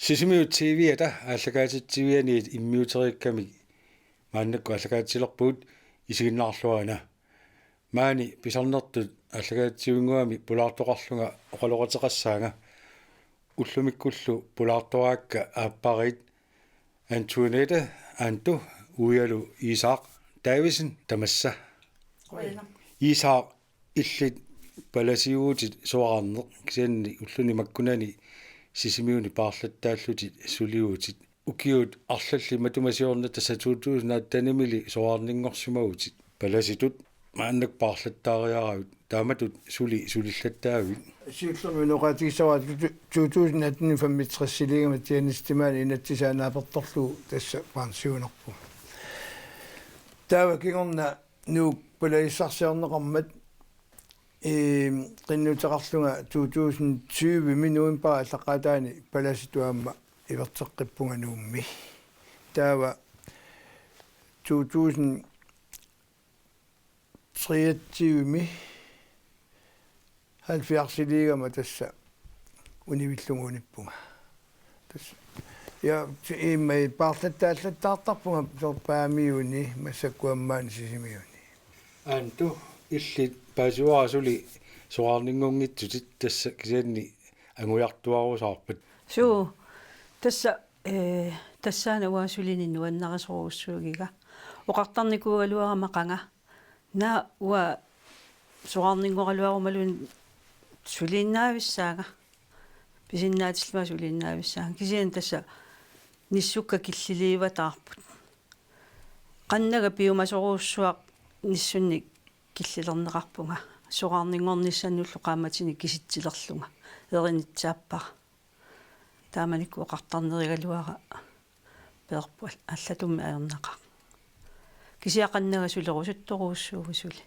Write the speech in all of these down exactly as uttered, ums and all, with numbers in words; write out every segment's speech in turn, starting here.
Sisimiut T V-ata aallakaatitsivianiit immiuteriikkamik maannakkut aallakaatitsilerpugut, isiginnaarluarina. Maani pisarnertut aallakaatitsivinnguamik pulaartoqarlunga oqaloqateqassaanga. Ullumikkullu pulaartoraakka aappariit Antoinette, Antu, Ujalu, Isak Davidsen, tamassa. Qujanaq. Isak, illit palasiuvutit soraarneq, kisianni ulluni makkunani Sisimiuni paarlattaallutit suliuvutit. Ukiut arlallit matuma siorna, tassa to tusind attenimili soraarninngorsimavutit. Palasitut maannakkut paarlattaariaravit, taamatut suli sulillattaavit? Siullermik oqaatigissavara to tusind atten femogtresiliigama tjenestemandip inatsisaa naapertorlugu tassa pensionerpunga. Taava kingorna Nuuk palasissarsiorneqarmat, ee, qinnuteqarlunga to tusind tyve-mi novembarip aallaqqaataani palasitut aamma iverteqqippunga Nuummi. Taava to tusind treogtyve-mi halvfjerdsiliigama tassa univillugu unippunga. Tassa. Ja, ti-, immaqa paarlattaallattaartarpunga sorpaamiuni massakkut aamma maani Sisimiuni. Antu, illit paasivara suli soraarninngunngitsutit, tassa kisianni angujartuarusaarpat? Suu, tassa, ee, tassaana uanga sulineq nuannarisorujussuugiga. Oqartarnikuugaluarama qanga: Naa, uanga soraarninngoraluarumaluunniit suliinnavissaanga. Pisinnaatillunga suliinnavissaanga. Kisianni tassa nissukka killiliivataarput. Qannaga piumasorujussuaq nissunnik killilerneqarpunga. Soraarninngornissannullu qaammatini kisitsilerlunga erinitsaappara. Taamanikkut oqartarnerigaluara peerput: Al-, allatut ajornaqaaq. Kisianni qannaga sulerusuttorujussuuvoq suli.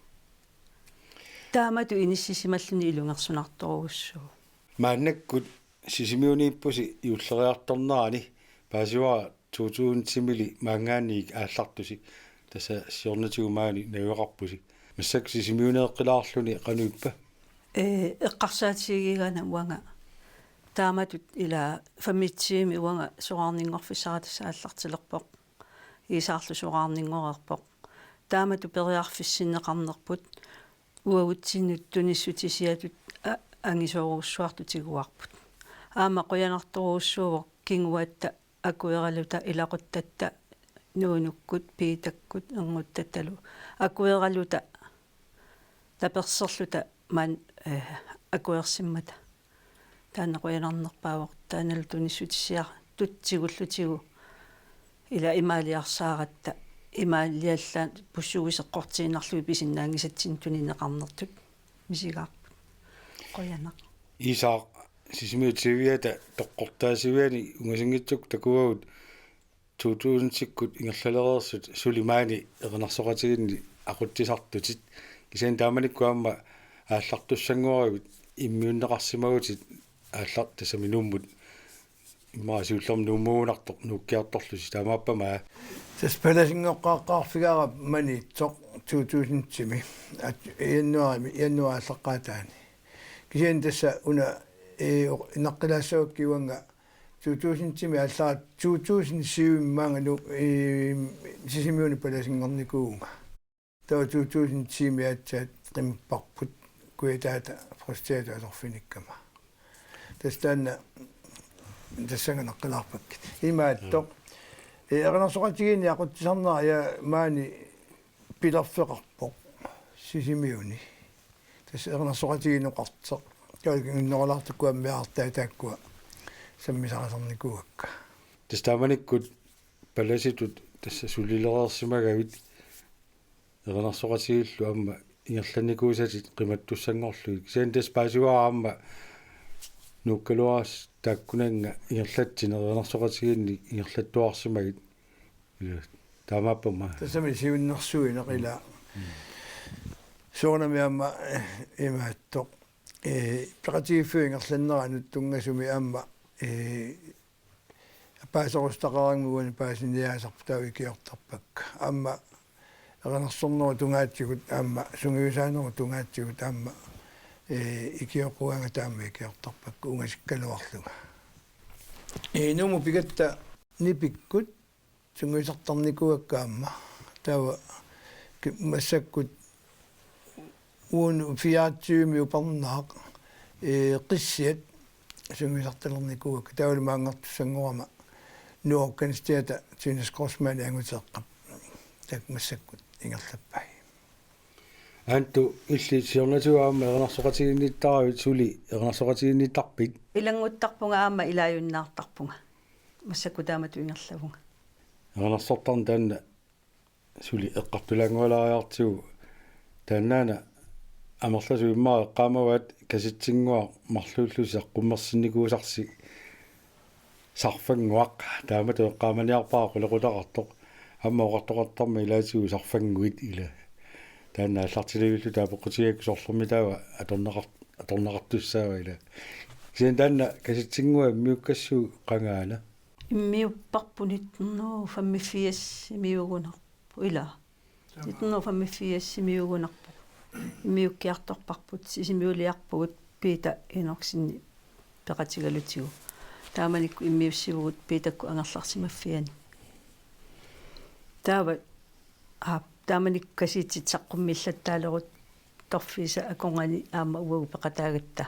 Taamatut inissisimalluni ilungersunartorujussuuvoq. Maannakkut Sisimiuniippusi juulleriartornerani paasivara to tusindimili maanngaanniit aallartusi, tassa siornatigut maani najugaqarpusi. Massakkut Sisimiuneeqqilaarluni qanoq ippa? Ee, eqqarsaatigigiga una uanga taamatut ila femogtyve-mi uanga soraarninngorfissara tassa aallartilerpoq. Iisarlu soraarninngoreerpoq. Taamatut periarfissinneqarnerput uagutsinnut tunissutisiatut a-, angisoorujussuartut tiguarput. Aamma qujanartorujussuuvoq kinguatta akueraluta ilaquttatta Nuunukkut, Piitakkut, Ernguttatalu akueraluta taperserluta maani, eh, akuersimmata. Taanna qujanarnerpaavoq, taannalu tunissutisiartut tigullutigu ila imaaliarsaaratta, imaaliallaat pussugiseqqortiinnarlugit pisinnaanngisatsinnut tunineqarnertut misigaarput. Qujanaq. Iisaq, Sisimiut T V-ata toqqortaasiviani ungasinngitsukkut takuagut to tusindikkut ingerlalereersut suli maani erinarsoqatigiinni aqutsisartutit. Kisianni taamanikkut aamma aallartussanngoravit immiunneqarsimagutit aallar-, tassami Nuummut immaqa siullermik nuummugunartoq nuukkiartorlusi, taamaappa aamma? Tassa palasinngoraqaqqaarfigaara Maniitsoq to tusindimi. At-, januaarimi, januaarip aallaqqaataani. Kisianni tassa una, ee, oq-, inaqqilaassavakkit uanga to tusindimi aallartut to tusind syv-imi maanga Nuuk, ee, Sisimiuni palasinngornikuuvunga. Taava to tusind ti-mi aatsaat qimapparput kujataata Frøstedtip atorfinikkama. Tassa taanna tassannga inaqqilaarpakkit. Imaattoq. Mm. Ee, erinarsoqatigiinni aqutsisarnera, ja, maani pilerfeqarpoq Sisimiuni. Tassa erinarsoqatigiinneqartoq. Taava kingunnerulaartukkut ammiartaa taakkua sammisaqateqarnikuuakka. Tassa taamanikkut palasitut tassa sulilereersimagavit erinarsoqatigiillu aamma ingerlannikuusatit qimattussanngorlugit. Kisianni tassa paasivara aamma nuukkaluarassi taakkunannga ingerlatsineq erinarsoqatigiinnik ingerlattuarsimagit. Ila, taamaappa aamma? Tassami siunnersuineq ila. Mm. Soorunami aamma, eh, imaattoq. Eh, peqatigiiffiup ingerlanneranut tunngasumi aamma, eh, paaserusutaqaraangat uani paasiniaasarput taava ikiortarpakka. Aamma erinarsornerup tungaatigut aamma sungiusaanerup tungaatigut aamma, eh, ikioqqugaangat aamma ikiortarpakka ungasikkaluarlunga. Ee, Nuummut pigatta nipikkut sungiusartarnikuuakka aamma. Taava ki-, massakkut uunga fireogtyvemi upernaaq, ee, qissiat sungiusartalernikuuakka. Taavalu maanngartussanngorama Nuuk Organistata Tønnes Grossmann anguteeqqap. Taakku massakkut ingerlappai. Aamma illit siornatigut aamma erinarsoqatigiinnittaravit, suli erinarsoqatigiinniittarpit? Ilannguttarpunga aamma ilaajunnaartarpunga. Massakkut taamatut ingerlavunga. Erinarsortarneq taanna suli eqqartulaanngualaariartigu, taannaana amerlasuut immaqa eqqaamavaat kasettinnguaq marluullusi saqqummersinnikuusarsi sarfannguaq, taamatut eqqaamaniarpara qulequtaqartoq, aamma oqartoqartarmat ilaatigut sarfannguit ila. Taanna aallartilavilluta apeqqutigigakku soorlumi taava atorneqar-, atorneqartussaava ila. Kisianni taanna kasettinnguaq immiukkassuu qangaana? Immiupparput nitten hundrede og femogfirs-imiugunarpoq ila. Nitten hundrede og femogfirs-imiugunarpoq. Immiukkiartorparput, Sisimiuliarpugut Peter Enoksenip peqatigalutigu. Taamanikkut immiussivugut Peterkut angerlarsimaffiani. Taava, aa, taamanikkut kasettit saqqummiillattaaleruttorfiisa akornanni aamma uagut peqataagatta.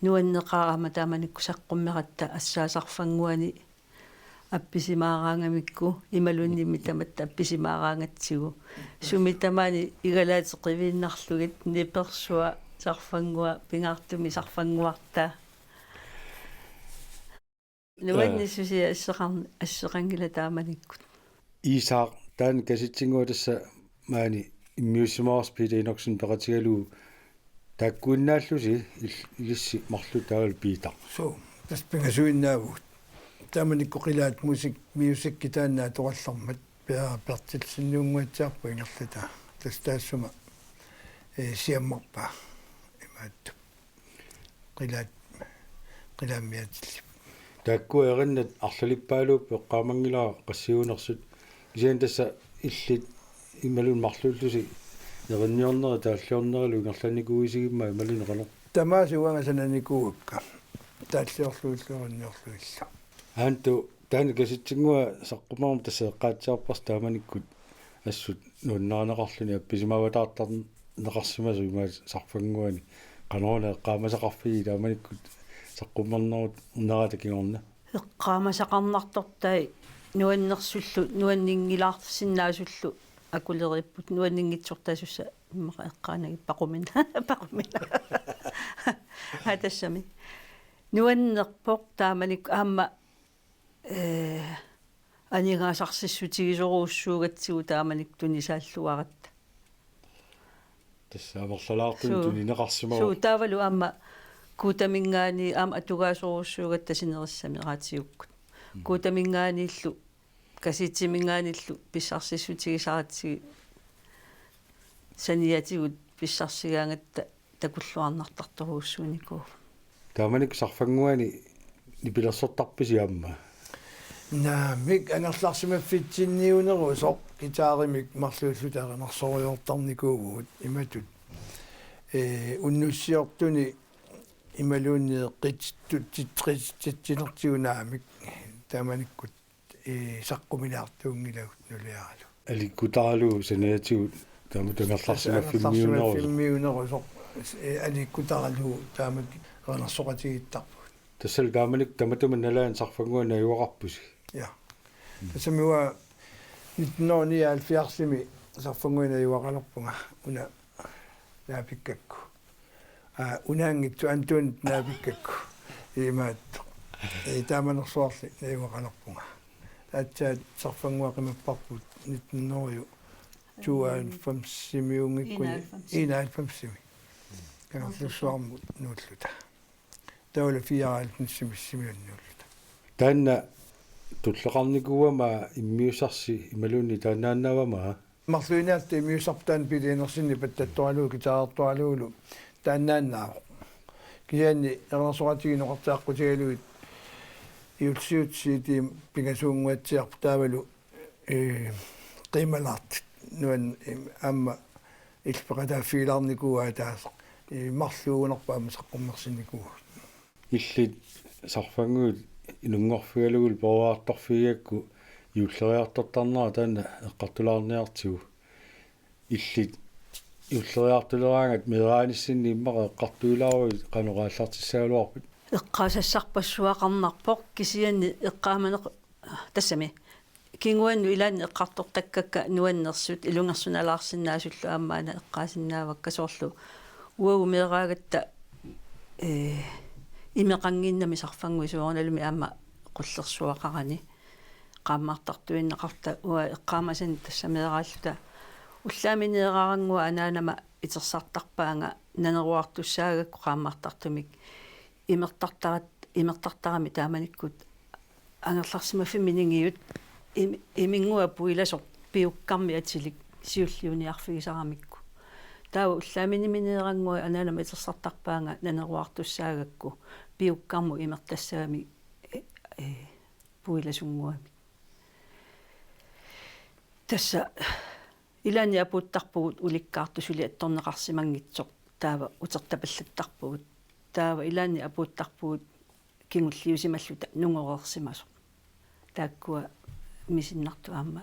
Nuanneqaaq aamma taamanikkut saqqummeratta, assaat sarfannguani appisimaaraangamikku, imaluunniit tamatta appisimaaraangatsigu. Sumi tamaani igalaatit qiviinnarlugit, nipersua sarfannguaq, pingaartumik sarfannguartaa. Nuannissusia asseqarn-, asseqanngilaq taamanikkut. Isak, taanna kasettinnguaq tassa maani immiussimavarsi Peter Enoksen peqatigalugu, taakkuinnaallusi il-, ilissi marluk taavalu Peter? Suu, tassa pingasuinnaavugut. Taamanikkut qilaat musik-, musikkit taanna atorallarmat Pia Berthelsenip unnguatsiarpoq ingerlataa. Tassa taassuma, ee, siammarpaa imaattoq. Qilaat, qilaammiatillit. Taakkua erinnat arlalippaaluupput, eqqaamanngilara qassiunersut. Kisianni tassa illit imaluunniit marluullusi erinniornerit taalliornerilu ingerlannikuuisigimmat imaluunniit qanoq? Tamaasa uanga sananikuuakka. Taalliorlugillu erinniorlugillu. Aamma taanna kasettinnguaq saqqummermat tassa eqqaatsiarparsi taamanikkut assut nuannarineqarluni appisimaavataartarneqarsimasoq imaattoq sarfannguani. Qanoruna eqqaamasaqarfigit taamanikkut saqqummernerut-, nerata kingorna? Eqqaamasaqarnartortai nuannersullu, nuanninngilaarsinnaasullu akuleriipput, nuanninngitsortaasussat immaqa eqqaanagit paqumina-, paqumina-. Aa, tassami. Nuannerpoq taamanikkut aamma, ee, aningaasarsiissutigisorujussuugatsigu taamanikkut tunisaalluaratta. Tassa amerlalaartumik. Suu. Tunineqarsimavoq. Suu, taavalu aamma Guutaminngaanniit aamma atugaasorujussuugatta sinerissami raatiukkut. Mm. Guutaminngaanniillu, kasettiminngaanniillu pissarsiissutigisaratsigu saniatigut pissarsigaangatta takulluarnartartorujussuunikuuvoq. Taamanikkut sarfannguani nipilersortarpisi aamma? Naamik, angerlarsimaffitsinniunerusoq guitarimik marluulluta erinarsorujoortarnikuuvugut imatut. Ee, unnussiortuni imaluunniit qitittut-, qititsitsinertigut naamik taamanikkut, ee, saqquminiartuunngilagut nuliaralu. Aliikkutaralugu saniatigut taamatut angerlarsimaffimmiunerusoq. Angerlarsimaffimmiunerusoq, ee, aliikkutaralugu taamak erinarsoqatigiittarpugut. Tassalu taamanikkut tamatuma nalaani sarfannguani najugaqarpusi? Ja. Mm. Tassami uanga nitten hundrede nioghalvfjerdsimi sarfannguani najugaqalerpunga una naapikkakku. Aa, unaanngitsoq Antonip naapikkakku. Imaattoq. Ee, taamanersuarli najugaqalerpunga. Aatsaat sarfannguaq qimapparput nitten hundrede tooghalvfemsimiunngikkuni. Enoghalvfems. Enoghalvfemsimi. Kangerlussuarmut nuulluta. Taavalu fireoghalvfemsimi Sisimiuni nuulluta. Taanna tulleqarnikuugama immiussarsi imaluunniit taannaannavama? Marluinaatta immiussarput taanna Peter Enoksenip pattattoralugu guitarertoralugulu taannaannaavoq. Kisianni erinarsoqatigiinneq oqartoqartigalugit Juullisigut C D pingasuunnguatsiarpoq taavalu, ee, qiimalaartut nuan-, ee, aamma illit peqataaffigilaarnikuuaa ataaseq, ee, marluugunarpoq aamma saqqummersinnikuuagut. Illit sarfannguit inunngorfigalugulu peroriartorfigigakku juulleriartortarnera taanna eqqartulaarniartigu. Illit juulleriartuleraangat meeraanissinni immaqa eqqartuilaaruit qanoq aallartissagaluarpit? Eqqaasassarpassuaqarnarpoq kisianni eqqaamaneq tassami. Kinguannut ilaanni eqqartortakkakka nuannersut ilungersunalaarsinnaasullu aamma aana eqqaasinnaavakka soorlu uagut meeraagatta, ee, imeqannginnami sarfannguit soorunalumi aamma qullersuaqarani qaammartartuinnaqarta uanga eqqaamasani tassa meeraalluta ullaamineeraarannguaq anaanama itersartarpaanga naneruartussaagakku qaammartartumik imertartarat-, imertartarami taamanikkut angerlarsimaffimmi ningiut im-, iminnguaq puilasoq piukkarmi atilik siulliuniarfigisaramikku. Taava ullaamineerannguaq anaanama itersartarpaanga naneruartussaagakku piukkarmut imertassagami, e, e, puilasunnguamik. Tassa ilaanni apuuttarpugut ulikkaartoq suli attorneqarsimanngitsoq taava utertapallattarpugut. Taava ilaanni apuuttarpugut kingulliusimalluta nungoreersimasoq. Taakkua misinnartut aamma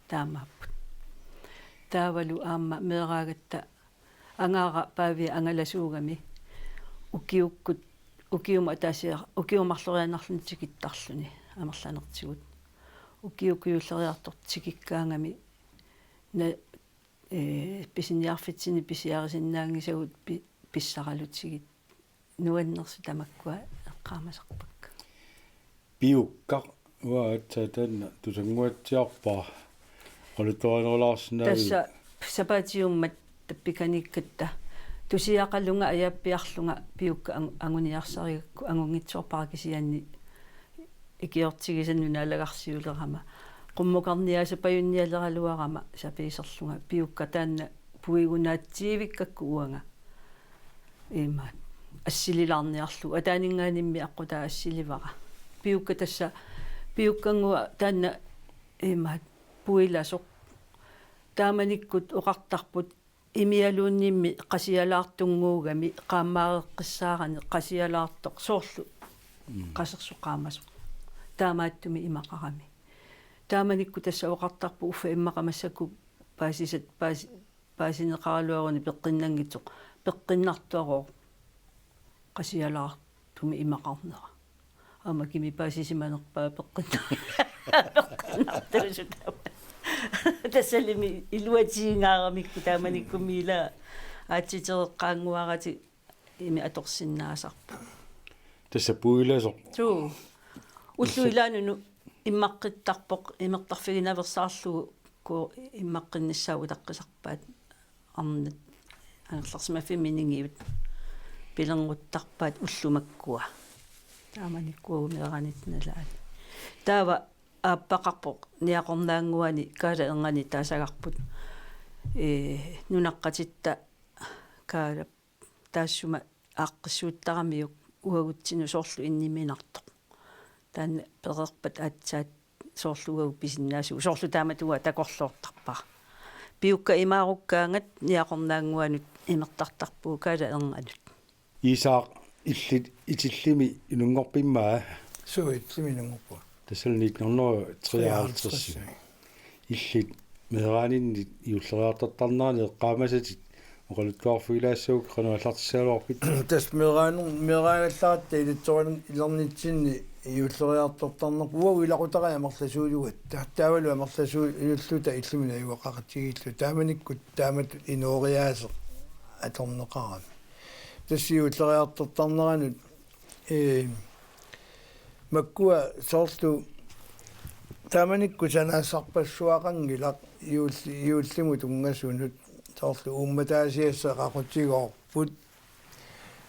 taamaapput. Taavalu aamma meeraagatta angaara Paavia angalasuugami ukiukkut ukiumut ataasiar-, ukiumut marloriarnerluni tikittarluni amerlanertigut. Ukiukkut juulleriartortut tikikkaangami na-, ee, pisiniarfitsinni pisiarisinnaanngisagut pi-, pissaralutigit nuannersut tamakkua eqqaamasarpakka. Piukka, uanga aatsaat taanna tusannguatsiarpara. Oqaluttuarinerulaarsinnaaviuk? Tassa sapaatiummat tappikaniikkatta tusiaqalunga ajaappiarlunga piukka ang-, anguniarsarigakku angunngitsoorpara kisianni ikiortigisannut naalagarsiulerama. Qummukarniaasapajunnialeraluarama sapiiserlunga piukka taanna puigunaatsiivikkakku uanga. Imaat. Assililaarniarlugu. Ataaninngaanniimmi aqqutaa assilivara. Piukka tassa, piukkannguaq taanna imaat puilasoq. Taamanikkut oqartarput imialuunniimmi qasialaartunnguugami qaammaareqqissaarani qasialaartoq soorlu. Mm. Qasersoq qaamasoq. Taamaattumik imaqarami. Taamanikkut tassa oqartarput uffa immaqa massakkut paasisat paasi-, paasineqaraluaruni peqqinnanngitsoq. Peqqinnartorooq qasialaartumik imaqarnera. Aamma kimi paasisimanerpaa peqqinnar-, peqqinnartuusut taama. Tassalimi iluatiingaaramikku taamanikkummi ila aatsitereqqaannguaratik imi atorsinnaasarput. Tassa puilasoq. Suu. Ullut ilaannut immaqqittarpoq imertarfiginaveersaarlugu ku-, immaqqinnissaa utaqqisarpaat arnat angerlarsimaffimmi ningiut pilernguttarpaat ullut makkua. Taamanikkut meeraanitta nalaani. Taava aappaqarpoq Niaqornaannguani Kaala Erngani taasagarput. Ee, nunaqqatitta Kaala taassuma aaqqissuuttaramiuk uagutsinnut soorlu inniminartoq. Taanna pereerpat aatsaat soorlu uagut pisinnaasugut. Soorlu taamatut takorloortarpara. Piukka imaarukkaangat Niaqornaannguanut imertartarpugut Kaala Ernganut. Iisaaq, illit Itillimi inunngorpit immaqa? Suu, Itillimi inunngorpunga. Tassani nitten hundrede treoghalvtreds. Treoghalvtreds. Illit meeraaninnit juulleriartortarnerani eqqaamasatit oqaluttuarfigilaassagukku qanoq aallartissagaluarpit? Tassa meeraaner-, meeraagallaratta ilitsoran-, ilernitsinni juulleriartortarnerput uagut ilaqutariit amerlasuulugatta. Taavalu amerlasuulluta illimut najugaqaqatigiilluta. Taamanikkut taamatut inooriaaseq atorneqarami. Tassa juulleriartortarneranut, ee, makkua soorlu taamanikkut sanaassarpassuaqanngilaq juul-, juullimut tunngasunut soorlu uummataasiassat qaqutigoorput.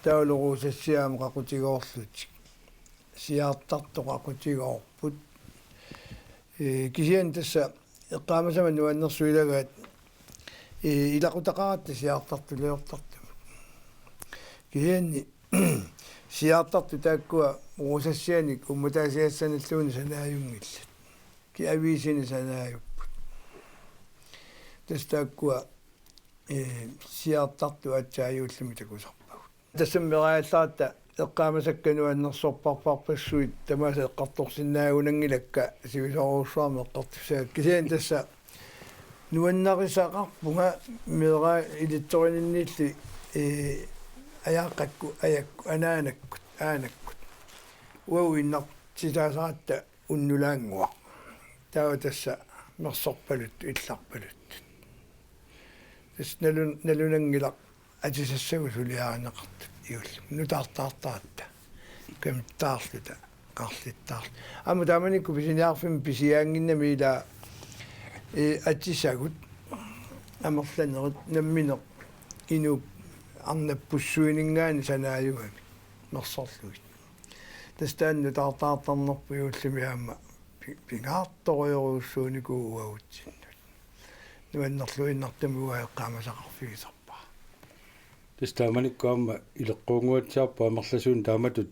Taavalu ruusassiaamut qaqutigoorlutik. Siaartartut qaqutigoorput. Ee, kisianni tassa eqqaamasama nuannersuilagaat, ee, ilaqutaqaratta siaartartuliortartumut. Kisianni siaartartut taakkua ruusassianik uummataasiassanilluunniit sanaajunngillat. Ki aviisini sanaajupput. Tassa taakkua, ee, siaartartut aatsaat juullimi takusarpagut. Tassami meeraagallaratta eqqaamasakka nuannersorparparpassuit tamaasa eqqartorsinnaagunanngilakka sivisoorujussuarmik eqqartussaagut. Kisianni tassa nuannarisaqarpunga meeraq ilitsorinninnilli, ee, ajaaqqakkut, ajakku, anaanakkut, aanakkut. Uagut innartisaasaratta unnulaannguaq. Taava tassa mersorpaluttut, illarpaluttut. Tassa nalun-, nalunanngilaq atisassagut suliarineqartut juullimut. Nutaartaartaratta. Kamittaarluta, qarlittaarluta. Aamma taamanikkut pisiniarfimmi pisiaannginnami ilaa, ee, atisagut amerlanerit nammineq inuup arnappussuininngaanniit sanaajugamik mersorlugit. Tassa taanna nutaartaartarnerput juullimi aamma pi-, pingaartorujorujussuunikuuvoq uagutsinnut. Nuannerluinnartumik uanga eqqaamasaqarfigisarpara. Tassa taamanikkut aamma ileqquunnguatsiarpoq amerlasuunik taamatut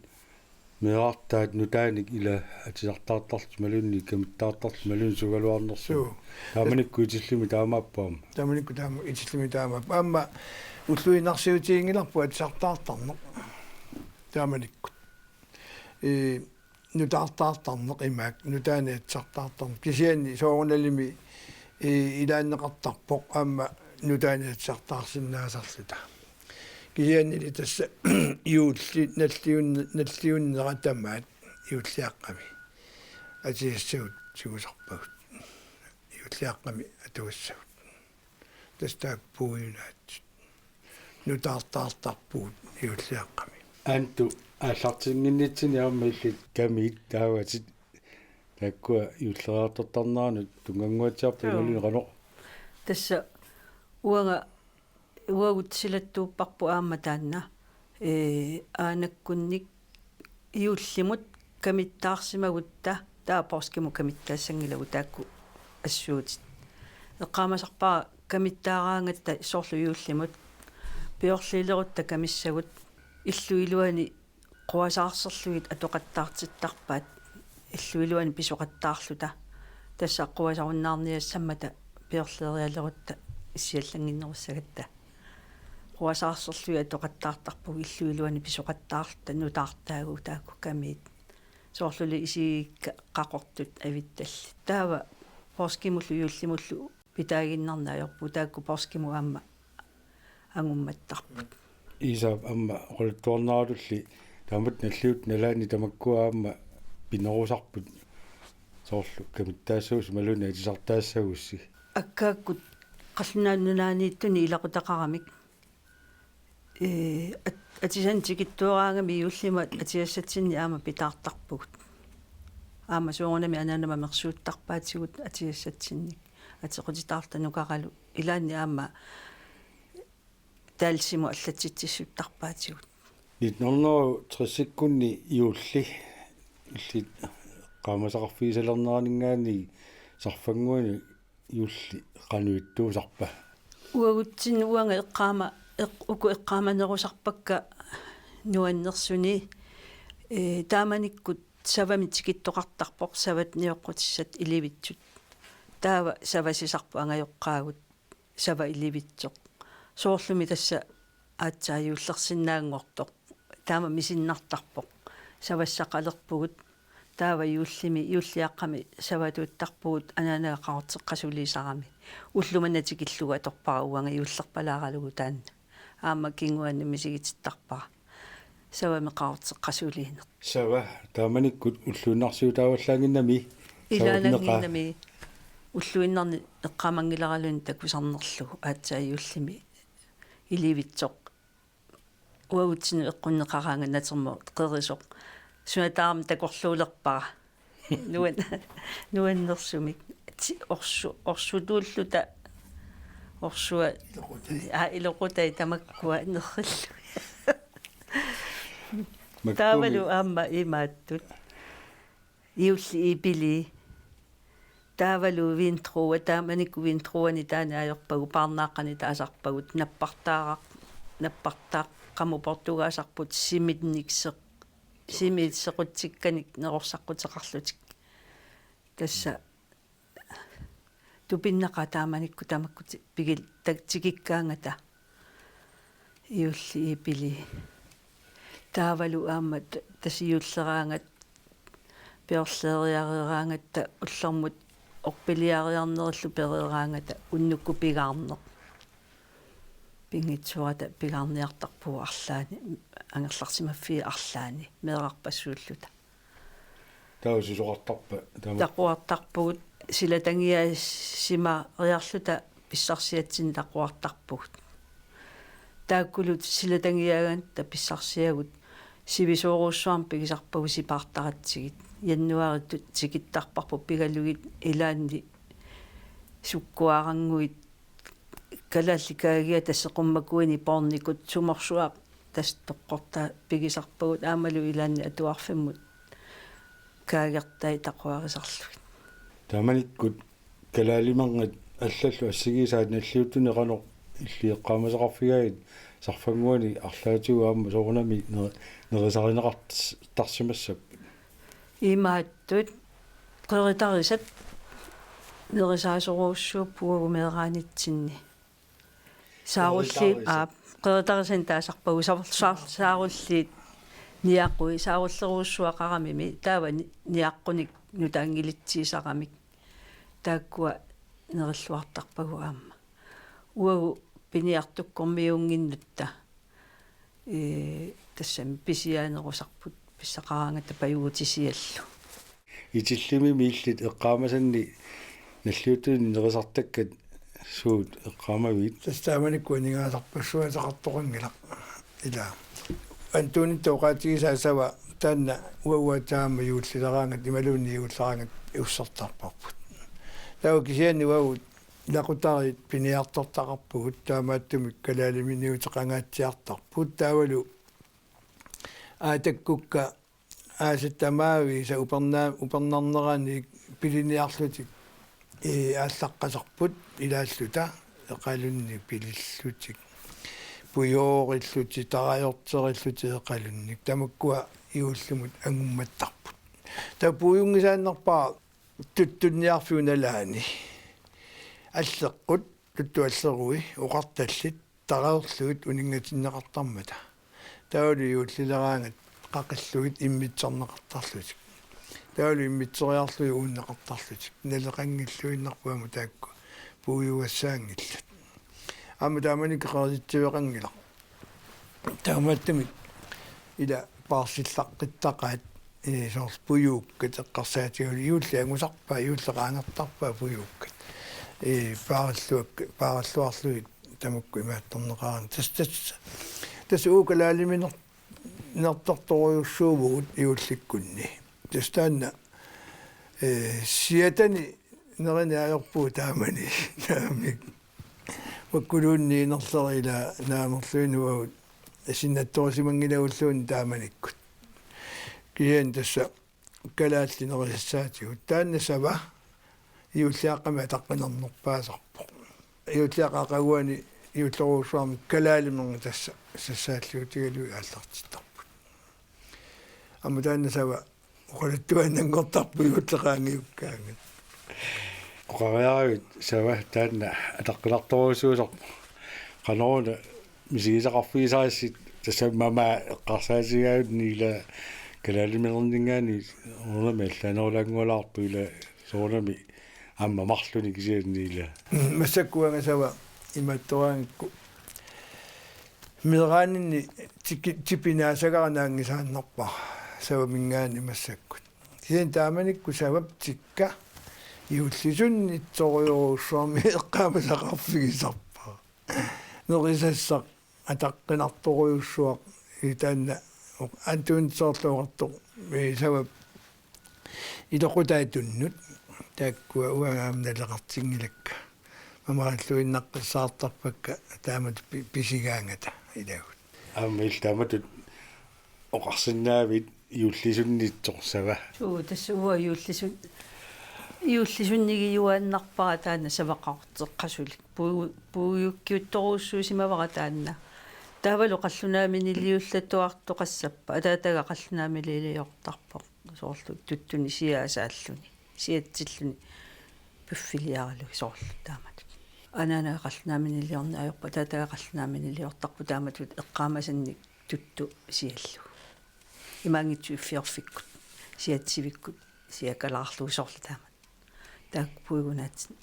meerartaat nutaanik ilaa atisartaartarlutik imaluunniit kamittaartarlutik imaluunniit sugaluarnersut. Suu. Taamanikkut itillumi taamaappoq aamma. Taamanikkut taama itillumi taamaappoq. Aamma ulluinnarsiutiginngilarput atisartaartarneq. Taamanikkut. Ee, nutaartaartarneq imaak, nutaanik atisartaartarneq. Kisianni soorunalimi, ee, ilaanneqartarpoq aamma nutaanik atisartaarsinnaasarluta. Kisiannili tassa juulli nalliun-, nalliunnera tamaat juulliaqqami atisassagut tigusarpagut. Juulliaqqami atugassagut. Tassa taakku puiunaatsut. Nutaartaartarpugut juulliaqqami. Antu, aallartinnginnitsinni aamma illit kamiit taavatit taakkua juulleriartortarneranut tunngannguatsiarput. Joo. Imaluunniit qanoq? Tassa uanga uagut silattuupparput aamma taanna, ee, aanakkunnik juullimut kamittaarsimagutta taava poorskimut kamittaassanngilagut taakku assuutit. Eqqaamasarpara kamittaaraangatta soorlu juullimut piorliilerutta kamissagut illup iluani quasaarserlugit atoqattaartittarpaat illup iluani pisoqattaarluta. Tassa quasarunnaarniassammata piorliilerutta issiallannginnerussagatta. Quasaarserlugit atoqattaartarpagut illup iluani pisoqattaarluta nutaartaagut taakku kamiit. Soorluli isigikka qaqortut avittallit. Taava poorskimullu juullimullu pitaaginnarneq ajorpugut taakku poorskimut aamma angummattarput. Iisaap aamma oqaluttuarneratulli taamatut nalliuttut nalaanni tamakkua aamma pinerusarput soorlu kamittaassagussi imaluunniit atisartaassagussi. Akkaakkut Qallunaat Nunaanniittuni ilaqutaqaramik. Ee, at-, atisanik tikittuaraangami juullimut atisassatsinnik aamma pitaartarpugut. Aamma soorunami anaanama mersuuttarpaatigut atisassatsinnik. Atequtitaarluta nukaralu. Ilaanni aamma Dalsimut allatsitsissuttarpaatigut. Nitten hundrede og tres-ikkunni juulli illit eqqaamasaqarfigisalerneraninngaanniit Sarfannguani juulli qanoq ittuusarpa? Uagutsinnut uanga eqqaama-, eq-, uku eqqaamanerusarpakka nuannersuni, ee, taamanikkut savamik tikittoqartarpoq savat nioqqutissat ilivitsut. Taava savasisarput angajoqqaagut sava ilivitsoq. Soorlumi tassa aatsaat juullersinnaanngortoq. Taama misinnartarpoq. Savassaqalerpugut. Taava juullimi, juulliaqqami savatuuttarpugut anaanaga qaqorteqqasuliisarami. Ulloq manna tikillugu atorpara uanga juullerpalaaralugu taanna. Aamma kinguaannaq misigitittarpara. Savami qaqorteqqasuliineq. Sava taamanikkut ulluinnarsiutaavallaannginnami. Ilaanannginnami ulluinnarni eqqaamanngilaraluni takusarnerlugu aatsaat juullimi ilivitsoq. Uagutsinnut eqqunneqaraangat natermut qerisoq. Suna tamarmi takorluulerpara. Nuan-, nuannersumik. Ti-, orsu-, orsutuulluta. Orsua. Iloqutai. Aa, iloqutai tamakkua nerrillugit. Makkumi. Taavalu aamma imaattut. Juulli iipilii. Taavalu vintruua, taamanikkut vintruuani taanna ajorpagut, paarnaaqqani taasarpagut, nappartaaraq-, nappartaaqqamut portugaasarput siminnik seq-, simiit sequtsikkanik nerorsaqquteqarlutik. Tassa tupinnaqaaq taamanikkut tamakku ti-, pigil-, ta-, tikikkaangata. Juulli iipilii. Taavalu aamma t-, tassa juulleraangat piorleeriareeraangatta ullormut orpiliariarnerillu pereeraangata unnukkut pigaarneq. Pinngitsoorata pigaarniartarpugut arlaanni, angerlarsimaffiit arlaanni, meerarpassuulluta. Taava susoqartarpa taama? Taquartarpugut, silatangiaasimariarluta pissarsiatsinni taquartarpugut. Taakkulu silatangiaagatta pissarsiagut sivisoorujussuarmik pigisarpagut sipaartaratsigit. Januaari tu-, tikittarparput pigalugit ilaanni sukkuarannguit kalaallit kaagiata seqummakuini poornikut sumorsuaq tassa toqqortaa pigisarpagut aammalu ilaanni atuarfimmut kaagertai taquarisarlugit. Taamanikkut kalaalimerngit allallu assigisaat nalliuttunik qanoq illit eqqaamasaqarfigaagit sarfannguani arlaatigut aamma soorunami neri-, nerisarineqartarsimassapput? Imaattut qeritarisat nerisaasorujussuupput uagut meeraanitsinni. Saarulliit, qeritarisat, aap, qeritarisat taasarpagut sa-, sa-, saarulliit niaqui, saarullerujussuaqaramimi, taava ni-, niaqqunik nutaanngilitsigisaramik. Taakkua nerilluartarpagut aamma. Uagut piniartukkormiuunnginnatta, ee, tassami pisiaanerusarput pissaqaraangata pajuutisiallu. Itillimi illit eqqaamasanni nalliuttunik nerisartakkat suut eqqaamavigit? Tassa taamanikkut aningaasarpassuaqartoqanngilaq. Ila. Antuunit oqaatigisaa Sava taanna uagut aamma juullileraangat imaluunniit juulleraangat iussertarparput. Taava kisianni uagut ilaqutariit piniartortaqarpugut taamaattumik kalaaliminiuteqangaatsiartarput taavalu aatakkukka aasat tamaavisa uperna-, upernarnerani piliniarlutik, ee, aallaqqasarput ilaalluta eqalunnik pilillutik. Pujoorillutik, tarajorterillutik eqalunnik. Tamakkua juullimut angummattarput. Taava puiunngisaannarpara tuttunniarfiup nalaani. Alleqqut, tuttut allerui, oqartallit, tarajorlugit uninngatinneqartarmata. Taavalu juullileraangat qaqillugit immitserneqartarlutik. Taavalu immitseriarlugit uunneqartarlutik. Naleqanngilluinnarput aamma taakku puiugassaanngillat. Aamma taamanikkut qerititsiveqanngilaq. Taamaattumik ila paarsillaaqqittaqaat, ee, soorlu pujuukkat eqqarsaatigalugit juulli angusarpaa, juulli qaangertarpaa pujuukkat. Ee, paaralluak-, paaralluarlugit tamakku imaattorneqaraanni. Tassa, tassa, tassa uagut kalaaliminer-, nertartorujussuuvugut juullikkunni. Tassa taanna, ee, siatani nerineq ajorpugut taamani. Taamik. Makkuluunniit inerlerilaat naamerluinnaq uagut sinnattorisimanngilagulluunniit taamanikkut. Kisianni tassa kalaallit nerisassaatigut. Taanna Sava juulliaqqami ataqqinarnerpaasarpoq. Juulliaqqap aqaguani juullerujussuarmi kalaalimerngit tassa sassaalliutigalugit aallartittarput. Aamma taanna Sava oqaluttuaannanngortarpoq juulleqaanngiukkaangat. Oqariaravit Sava taanna ataqqinartorujussuusoq. Qanoruna misigisaqarfigisarassi, tassami mamaa eqqarsaatigaanni ila kalaaliminerninngaanniit soorunami allaanerulaanngualaarpoq ila soorunami aamma marlunnik kisianni ila. Mm, massakkut uanga Sava imaattoraangakku. Meeraaninni tiki-, tipinaasagara naanngisaannarpara Savaminngaanniit massakkut. Kisianni taamanikkut Savap tikka juullisunnitsorujorujussuarmik eqqaamasaqarfigisarpara. Nerisassaq ataqqinartorujussuaq, ii, taanna oq-, Antuunit soorlu oqartoq, ii, Savap iloqutaat tunnut, taakkua uanga aamma naleqartinngilakka. Mamaralluinnaqqissaartarpakka taamatut pi-, pisigaangata ilagut. Aamma illit taamatut oqarsinnaavit juullisunnitsoq Sava? Suu, tassa uanga juullisun-, juullisunnigiuaannarpara taanna Sava Qaqortoq Qasulik. Puu-, puiukkiuttorujussuusimavara taanna. Taavalu qallunaaminiliullatuartoqassappat, ataataga qallunaamiliortarpoq. Soorlu tuttunik siaasaalluni, siatsilluni piffiliaralugu soorlu taamatut. Anaanaga qallunaaminiliorneq ajorpoq, ataataga qallunaaminiliortarpoq taamatut eqqaamasannik tuttu siallugu. Imaanngitsoq iffiorfikkut, siatsivikkut, siakalaarlugu soorlu taama. Taakku puigunaat-,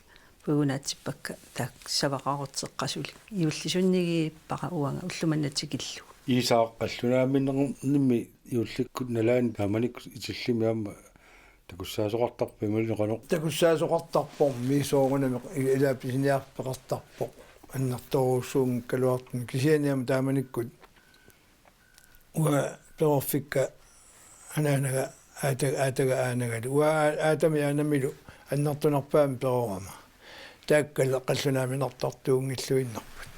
puigunaatsippakka taakku savaqarutseqqasulik. Juullisunnigiippara uanga ullumimut tikillugu. Iisaaq, qallunaaminermi juullikkut nalaani taamanikkut Itillimi aamma takussaasoqartarpa imaluunniit qanoq? Takussaasoqartarpoq, mi soorunami ilaa pisiniarfeqartarpoq. Annertoorujussuunngikkaluartumik kisianni aamma taamanikkut uanga perorfikka anaanaga aata-, aataga aanagalu. Uanga aatami aanamilu annertunerpaamik perorama. Taakku qallunaaminertartuunngilluinnarput.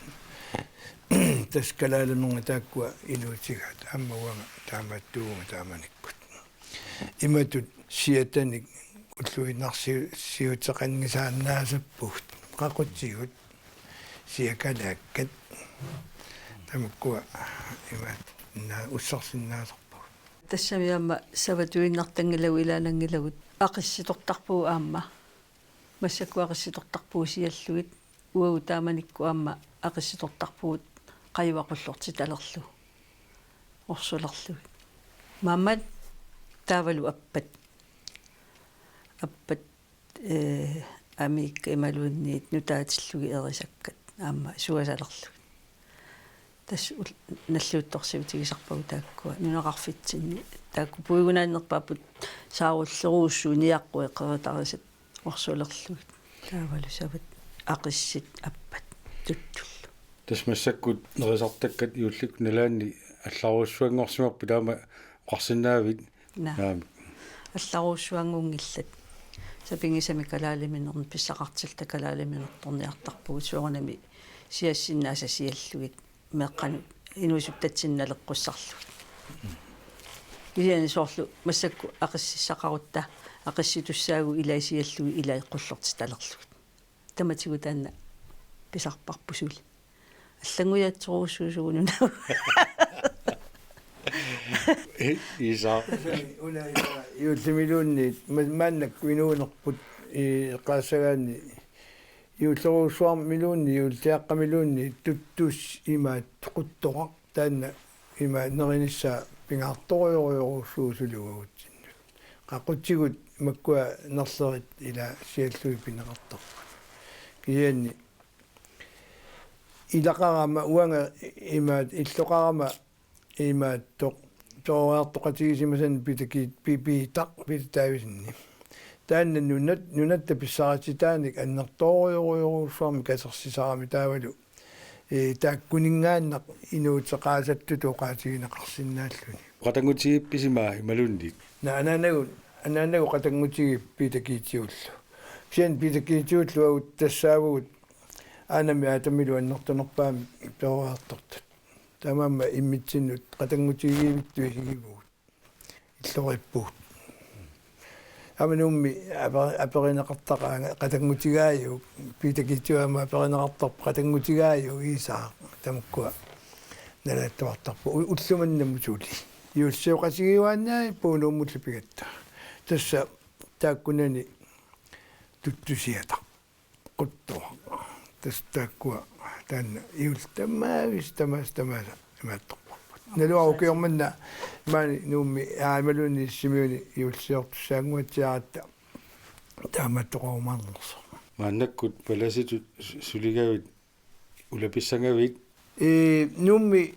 Tassa kalaalimernga taakkua inuutigaat. Aamma uanga taamaattuuvunga taamanikkut. Imatut siatanik ulluinnarsiu-, siuteqanngisaannaasappugut. Qaqutigut, siakalaakkat. Tamakkua imaattoq ussarsinnaasarpagut. Tassami aamma savatuinnartanngilagut ilaananngilagut aqissitortarpugut aamma. Massakkut aqissitortarpugut siallugit. Uagut taamanikkut aamma aqissitortarpugut qajuaq qullortitalerlugu. Orsulerlugit. Maammat taavalu appat. Appat, ee, amiikkat imaluunniit nutaatillugit erisakkat aamma suasalerlugit. Tassa ul-, nalliuttorsiutigisarpagut taakkua nunaqarfitsinni. Taakku puigunaannerpaapput saarullerujussuit niaqqui qeritarisat orsulerlugit. Taavalu savat aqissit appat tuttullu. Tassa massakkut nerisartakkat juullikkut nalaanni allarujussuanngorsimapput taama oqarsinnaavit? Naa. Naamik. Allarujussuanngunngillat. Sapinngisamik kalaaliminernik pissaqartilluta kalaaliminertorniartarpugut soorunami siassinnaasat siallugit meeqqanut inuusuttatsinnik naleqqussarlugit. Kisianni soorlu massakkut aqississaqarutta aqissitussaagut ilai siallugit ilai qullortitalerlugit. Tamatigut taanna pisarparput suli. Allanngujaatsorujussuusugut una. Iisaaq. Una juullimiluunniit, ma-, maannakkut inuunerput, i-, eqqaassagaanni juullerujussuarmiluunniit, juulliaqqamiluunniit, tuttus imaat quttoraq. Taanna ima nerinissaa pingaartorujorujorujussuuvoq suli uagutsinnut. Qaqutigut makkua nerlerit ila siallugit pineqartarput. Kisianni ilaqarama uanga imaat illoqarama imaattoq peroriartoqatigisimasannik Peter Ki-, Pi-, Peter, Peter Davidsenip. Taanna nunat-, nunatta pissarititaanik annertoorujorujorujussuarmik katersisarami taavalu ee, taakkuninngaannaq inuuteqaasattutut oqaatigineqarsinnaalluni. Qatanngutigiippisimaa imaluunniit? Naa, anaanagu, anaanagu qatanngutigiipput Peter Kiitiullu. Kisianni Peter Kiitiullu uagut tassaavugut aanami aatamilu annertunerpaamik peroriartortut. Taamaammat immitsinnut qatanngutigiivittut isigivugut. Illoriippugut. Aamma Nuummi ape-, aperineqartaqaanga qatanngutigaajuk, Peter Kiitiup aamma aperineqartarpoq qatanngutigaajuk Iisaaq, tamakkua nalaattuartarput u-, ulloq manna suli. Juulliuqatigiuaannai Puup Nuummullu pigatta. Tassa taakkunani tuttusiata. Quttoq. Tassa taakkua taanna juulli tamaavisa, tamaasa, tamaasa imaattorparput. Naluara ukioq manna maani Nuummi, aa, imaluunniit Sisimiuni juullisiortussaannguatsiaratta taamaattoqarumaarnersoq. Maannakkut palasitut su-, suligavit, ulapissagavit? Ee, Nuummi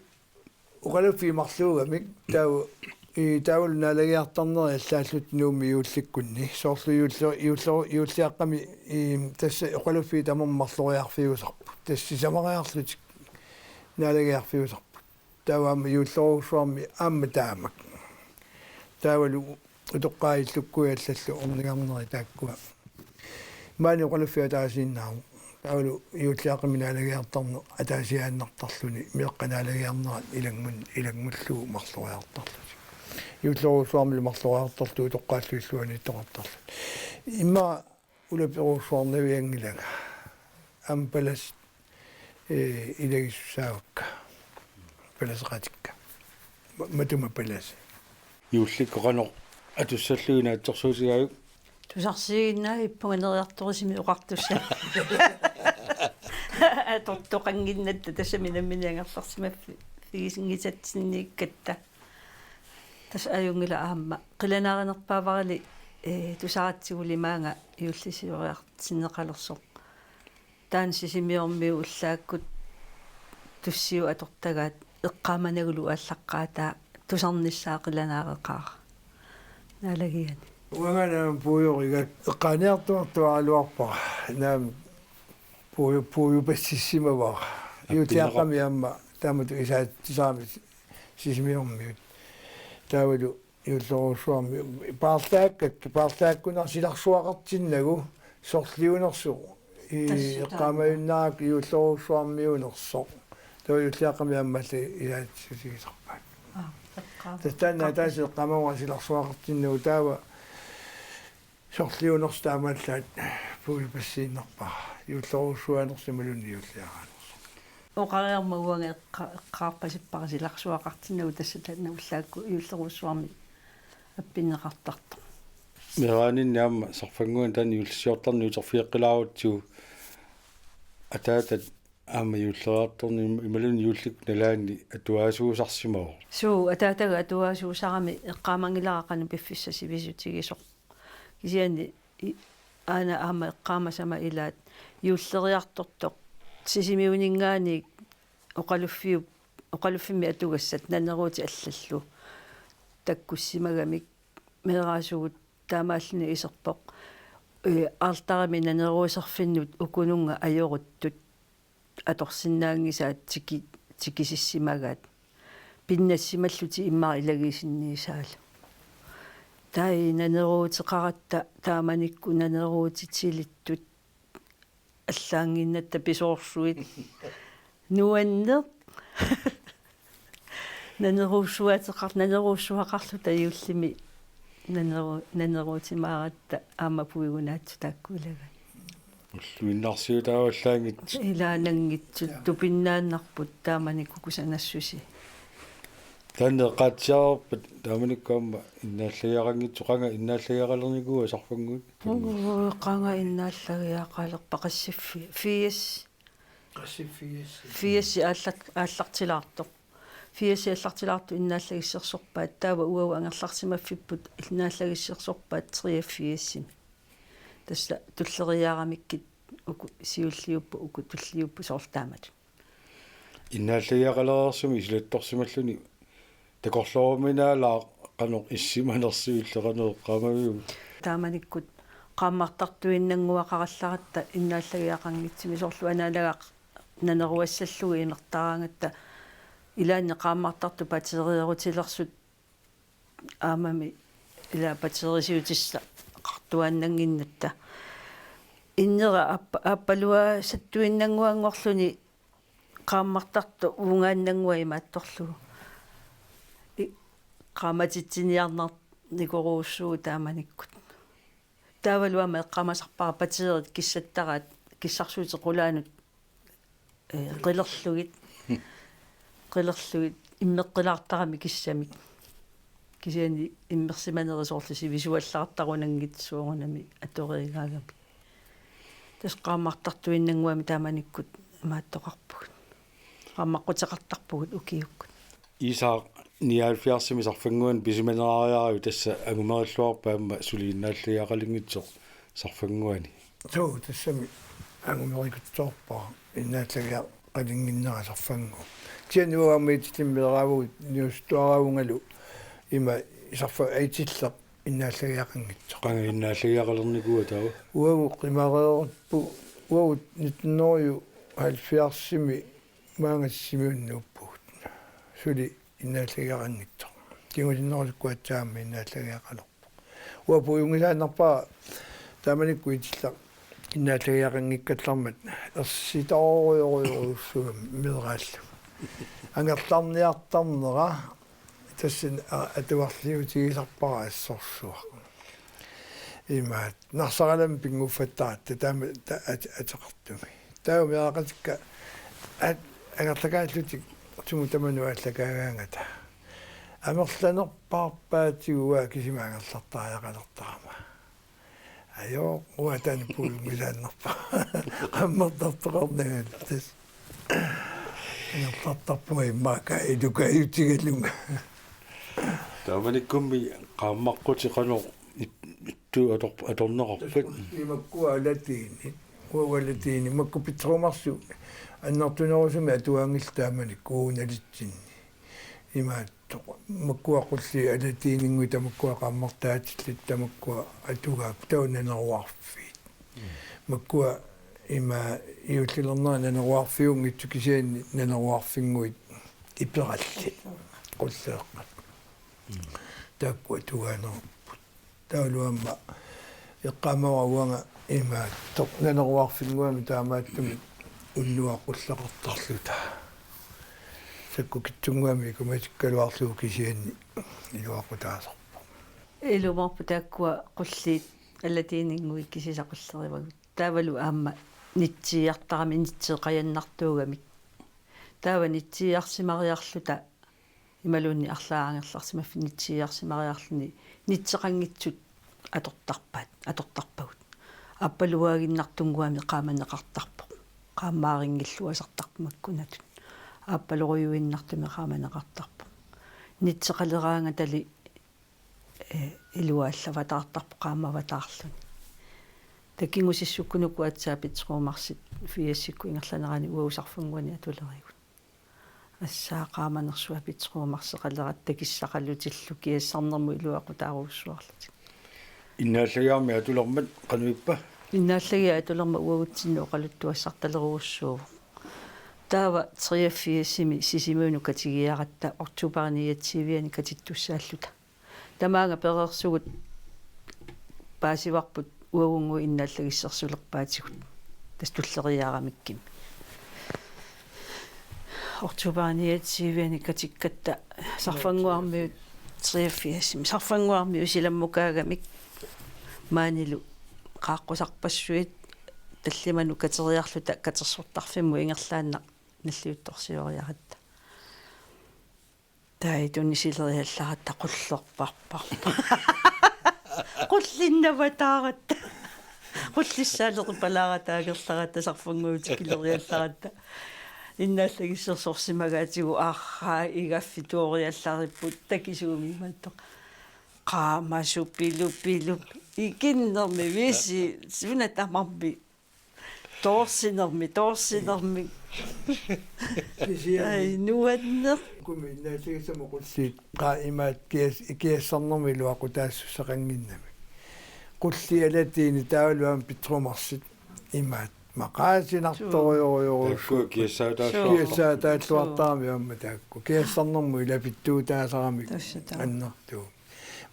oqaluffiit marluugamik taava, ii, taavalu naalagiartarnerit allaallutik Nuummi juullikkunni. Soorlu juulli-, juulli-, juulliaqqami, ii, tassa oqaluffiit tamarmik marloriarfiusarput. Tassa sisamariarlutik naalagiarfiusarput. Taava aamma juullerujussuarmi aamma taamak. Taavalu utoqqaat illukkuit allallu ornigarnerit taakkua. Maani oqaluffiup ataasiinnaavoq. Taavalu juulliaqqami naalagiartarneq ataasiaannartarluni meeqqat naalagiarnerat ilanngun-, ilanngullugu marloriartarlutik. Juullerujussuarmilu marloriartarlutik utoqqaallu illuanniittoqartarlutik. Immaqa ulaperujussuarnavianngilanga. Aamma palas-, ee, ilagisussaavakka. Palaseqatikka. Ma-, matuma palasi. Juullikkut qanoq atussallugit naatsorsuutigaajuk? Tusarsiiginnaavippunga neriartorisumik oqartussaq. Atortoqannginnatta tassami nammineq angerlarsimaffi-, -figisinngisatsinniikkatta. Tassa ajunngilaq aamma qilanaarinerpaavarali, ee, tusaratsigu limaanga juullisioriartinneqalersoq. Taanna Sisimiormiut ullaakkut tussiut atortagaat eqqaamanagulu aallaqqaataa tusarnissaa qilanaareqaara. Naalagiani. Uanga naamik puigoriga eqqaaniartuartuaraluarpara. Naamik puiu-, puiupassissimavara. Juulliaqqami aamma taamatut isaatsisarami Sisimiormiut. Taavalu juullorujussuarmi paarlaakkakka, paarlaakkunarsilarsuaqartinnagu sorliunersoq. I-, tassa taanna. Eqqaamajunnaarpara juullorujussuarmiunersoq. Taava juulliaqqami aamma allat isaatsissutigisarpaat. Aa, eqqaama-. Tassa taanna eqqaama-. Ataaseq eqqaamavara silarsuaqartinnagu taava sorliunersoq taamaallaat puiupassiinnarpara. Juullorujussuanersoq imaluunniit juulliaraanersoq. Oqariarmat uanga eqqa-, eqqaarpasippara silarsuaqartinnagu tassa taanna ullaakkut juullorujussuarmi appinneqartartoq. Meeraaninni aamma sarfannguani taanna juullisiortarneq uterfigeqqilaarutsigu ataatat aamma juulleriartorneq im-, imaluunniit juullikkut nalaanni atuaasuusarsimavoq. Suu, ataataga atuaasuusarami eqqaamanngilara qanoq piffissaq sivisutigisoq. Kisianni i-, aana aamma eqqaamasama ilaat juulleriartortoq Sisimiuninngaanniit oqaluffiup-, oqaluffimmi atugassat naneruutit allallu takkussimagamik meeraasugut taamaalluni iserpoq, ee, aaltarimi naneruuserfinnut ukununnga ajoruttut atorsinnaanngisaat tiki-, tikisissimagaat. Pinnassimallutik immaqa ilagiisinniisaallu. Taava naneruuteqaratta taamanikkut naneruutitilittut allaannginnatta pisoorsuit. Nuanneq. Naneruussuateqar-, naneruussuaqarluta juullimi naneru-, naneruutimaaratta aamma puigunaatsut taakku ilagaat. Ulluinnarsiutaavallaanngitsut. Ilaananngitsut tupinnaannarput taamanikkut kusanassusi. Taanna eqqaatsiarpat taamanikkut aamma innaallagiaqanngitsoq, qanga innaallagiaqalernikuua sarfannguit? Uu, qanga innaallagiaqalerpa qassiffi-, firs. Qassiffiassi. Firs aallat-, aallartilaartoq. Firs aallartilaartoq innaallagissersorpaat, taava uagut angerlarsimaffipput innaallagissersorpaat treogfirsimi. Tassa tulleriiaaramikkit uku siulliupput, uku tulliupput soorlu taamatut. Innaallagiaqalereersumik isilattorsimalluni takorlooruminaalaaq qanoq issimanersuillu qanoq eqqaamaviuk? Taamanikkut qaammartartuinnannguaqarallaratta innaallagiaqanngitsumik soorlu anaalagaq naneruassallugu imertaraangatta ilaanni qaammartartut batterierutilersut aammami ila batterisiutissaqartuaannannginnatta. Innera aappa-, aappaluaasattuinnannguanngorluni qaammartartoq uungaannannguaq imaattorlugu. I-, qaammatitsiniarnarnikorujussuuvoq taamanikkut. Taavalu aamma eqqaamasarpara batteriit kissattaraat kissarsuutit qulaanut, ee, qilerlugit. Qilerlugit immeqqilaartaramik kissamik. Kisianni immersimaneri soorlu sivisuallaartarunanngitsoq soorunami atoriigaagamik. Tassa qaammartartuinnannguamik taamanikkut imaattoqarpugut. Qaammaqquteqartarpugut ukiukkut. Isak nioghalvfjerdsimi sarfannguani pisimaneraariarajuk, tassa angumerilluarpat aamma suli innaallagiaqalinngitsoq sarfannguani? Suu, tassami angumerikutsoorpara innaallagiaqalinnginnera sarfannguup. Kisianni uanga aamma itillimi meeraavugut niusuttuaraavungalu ima sarfa-, itilleq innaallagiaqanngitsoq. Qanga innaallagiaqalernikuua taava? Uagut qimareerput, uagut nitten hundrede halvfjerdsimi maanga Sisimiuni nuuppugut. Suli innaallagiaqanngitsoq. Kingusinnerusukkut aatsaat aamma innaallagiaqalerpoq. Uanga puiunngisaannarpara taamanikkut itillaq innaallagiaqanngikkallarmat ersitoorujorujussuugami meeraallunga. Angerlarniartarnera tassani a-, atuarliutigisarpara assorsuaq. Imaat, narsaralammi pinnguffattaratta taama ta-, at-, ateqartumi. Taava meeraqatikka at-, angerlakaallutik sumut tamanut aallakaagaangata. Amerlanerpaarpaatigut uanga kisima angerlartariaqalertarama. Ajoo, uanga taanna puiunngisaannarpara. Qaammartartoqarnanga tassa. Angerlartarpunga immaqa ilukaiutigalunga. Taamanikkummi qaammaqqutit qanoq it-, ittu ator-, atorneqarpat? Imakkua alatiini, uagut alatiini, makku Pitsrumarsuk annertunerusumik atugaanngillat taamanikkut uagut nalitsinni. Imaattoq, makkua qulliit alatiinnguit tamakkua qaammartaatillit tamakkua atugaapput, taava naneruarfiit. Makkua ima juullilernera naneruarfiunngitsut kisianni naneruarfinnguit iperallit. Qulleeqqat. Taakku atugaanerupput. Taavalu aamma eqqaamavara uanga imaattoq naneruarfinnguamik taamaattumik unnuaq qulleqartarluta. Sakkukitsunnguamik ikumatikkaluarlugu kisianni iluaqutaasarpoq. Ilumoorpoq taakkua qulliit alatiinnguit kisisa qullerivagut. Taavalu aamma nitsiiartaramik, nitseeqajannartuugamik. Taava nitsiiarsimariarluta imaluunniit arlaat angerlarsimaffik nitsiiarsimariarluni nitseqanngitsut atortarpaat, atortarpagut. Aappaluaaginnartunnguamik qaamaneqartarpoq. Qaammaarinngiluasartarpoq makkunatut. Aappalorujuinnartumik qaamaneqartarpoq. Nitseqaleraangatali, eh, iluaallavataartarpoq qaammavataarluni. Taava kingusissukkut uku aatsaat Pitsrumarsit firsikkut ingerlaneranni uagut Sarfannguani atulerigut. Assaa qaamanersua Pitsrumarseqaleratta takissaqalutillu kiassarnermut iluaqutaarujussuarlutik. Innaallagiarmi atulermat qanoq ippa? Innaallagiaq atulermat uagutsinnut oqaluttuassartalerujussuuvoq. Taava treogfirsimi Sisimiunut katigiaratta oktober niogtyvianni katittussaalluta. Tamaanga pereersugut paasivarput uagunnguit innaallagissersulerpaatigut. Tassa tulleriiaaramikkimmi. Oktober niogtyvianni katikkatta Sarfannguarmiut treogfirsimi. Sarfannguarmiut silammukaagamik maanilu qaaqqusarpassuit tallimanut kateriarluta katersortarfimmut ingerlaannaq nalliuttorsioriaratta. Taituni sileriallaratta qullerparparput. Qullinnavataaratta. Qullissaaleqipalaaratta angerlaratta Sarfannguutikileriallaratta. Innaallagissersorsimagaatigut arraa igaffik tuoriallaripput takisuumik imaattoq. Qaamasupilupilup ikinnermi visi suna tamarmi. Toorsinermi, toorsinermi. Kisianni ai, nuanneq. Kumi naatigisama qulliit qaa imaat kias-, kiassarnermi iluaqutaassussaqannginnami. Qulliit alatiini taavalu aamma Pitsrumarsit imaat maqaasinartorujorujussuupput. Taakku kiassaataalluartarami. Kiassaataalluartarami aamma taakku. Kiassarnermut ilapittuutaasaramik. Tassa taama. Annertuumik.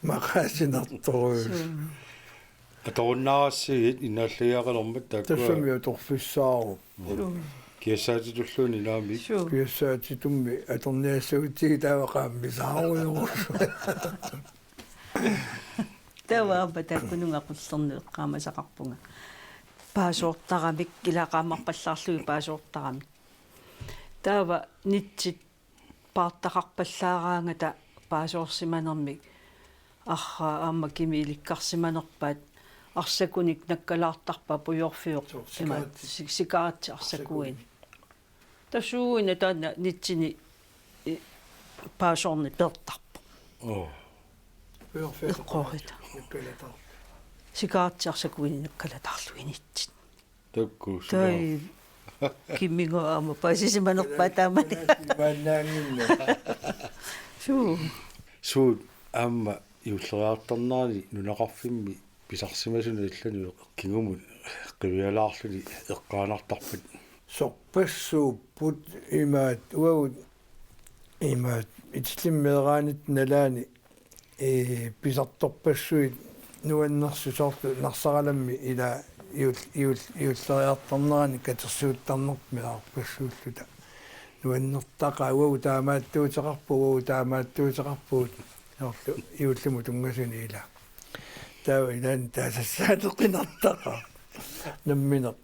Maqaasinartorujussuupput. Suu. Atorunnaarassigit innaallagiaqalermat taakkua. Tassami atorfissaarupput. Suu. Kiassaatitulluunniit ilaamik. Suu. Kiassaatitummi atorniassagutsigit taava qaammisaarujorujussuuvoq. Taava aamma taakkununnga qullernut eqqaamasaqarpunga. Paasoortaramik, ilaa qaammarpallaarlugit paasoortaramik. Taava nitsit paartaqarpallaaraangata paasoorsimanermik arraa aamma kimi ilikkarsimanerpaat arsakunik nakkalaartarpaat pujorfiuq. Suu, ima sikaatsi. Si-, sikaatsi arsakuini. Arsakuini. Tassuuguina taanna nitsini, eh, paasoorneq peertarpoq. Oo. Pujorfiup eqqorita. Nakkalatar. Sikaatsi arsakuini nakkalatarlugit nitsit. Taakku suna. Tai. Kimminnga aamma paasisimanerpaat taamani. Maannaanginna. Suu. Suut aamma juulleriartornerani nunaqarfimmi pisarsimasunut allanut kingumut qivialaarluni eqqaanartarpat? Sorpassuupput imaat uagut imaat itillimmeeraanit nalaani ee, pisartorpassuit nuannersut soorlu Narsaralammi ila juul-, juul-, juulleriartornerani katersuuttarnerput meerarpassuulluta. Nuannertaqaat uagut taamaattuuteqarpugut, uagut taamaattuuteqarpugut. Soorlu juullimut tunngasunik ila. Taava ilaanni taasassaaleqinartaqaaq. Nammineq.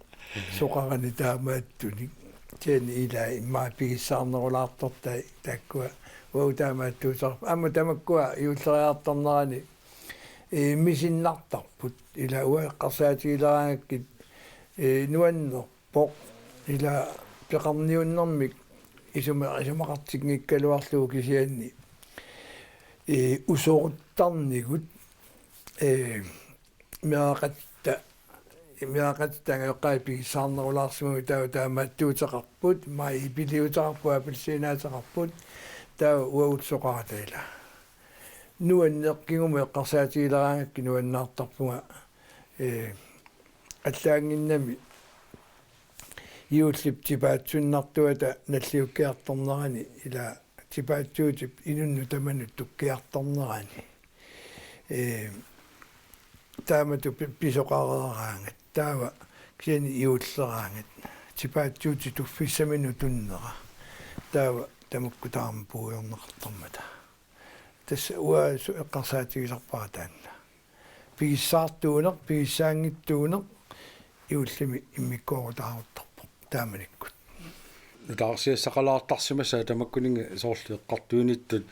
Soqarani taamaattunik. Kisianni ila immaqa pigissaarnerulaartortai taakkua uagut taamaattuuteqarput. Aamma tamakkua juulleriartornerani, ee, misinnartarput. Ila uanga eqqarsaatigileraangakkit, ee, nuannerpoq. Ila peqarniunnermik isuma-, isumaqartinngikkaluarlugu kisianni. ee, usoruttarnigut, ee, meeraqatta, meeraqatta angajoqqaat pigissaarnerulaarsimagit taava taamaattuuteqarput, maajipiliuteqarput, appelsiinaateqarput, taava uagut soqarata ila. Nuanneq kingumut eqqarsaatigileraangakkit nuannaartarpunga, ee, allaannginnami juullip tipaatsunnartuata nalliukkiartornerani ila tipaatsuutip inunnut tamanut tukkiartornerani. Ee, taamatut pi-, pisoqareeraangat. Taava kisianni juulleraangat. Tipaatsuutit tuffissaminut tunnera. Taava tamakku taama puigorneqartarmata. Tassa uanga su-, eqqarsaatigisarpara taanna. Pigissaartuuneq, pigissaanngitsuuneq, juullimi immikkoorutaaruttarpoq taamanikkut. Nutaarsiassaqalaartarsimasaa tamakkuninnga soorlu eqqartuinittut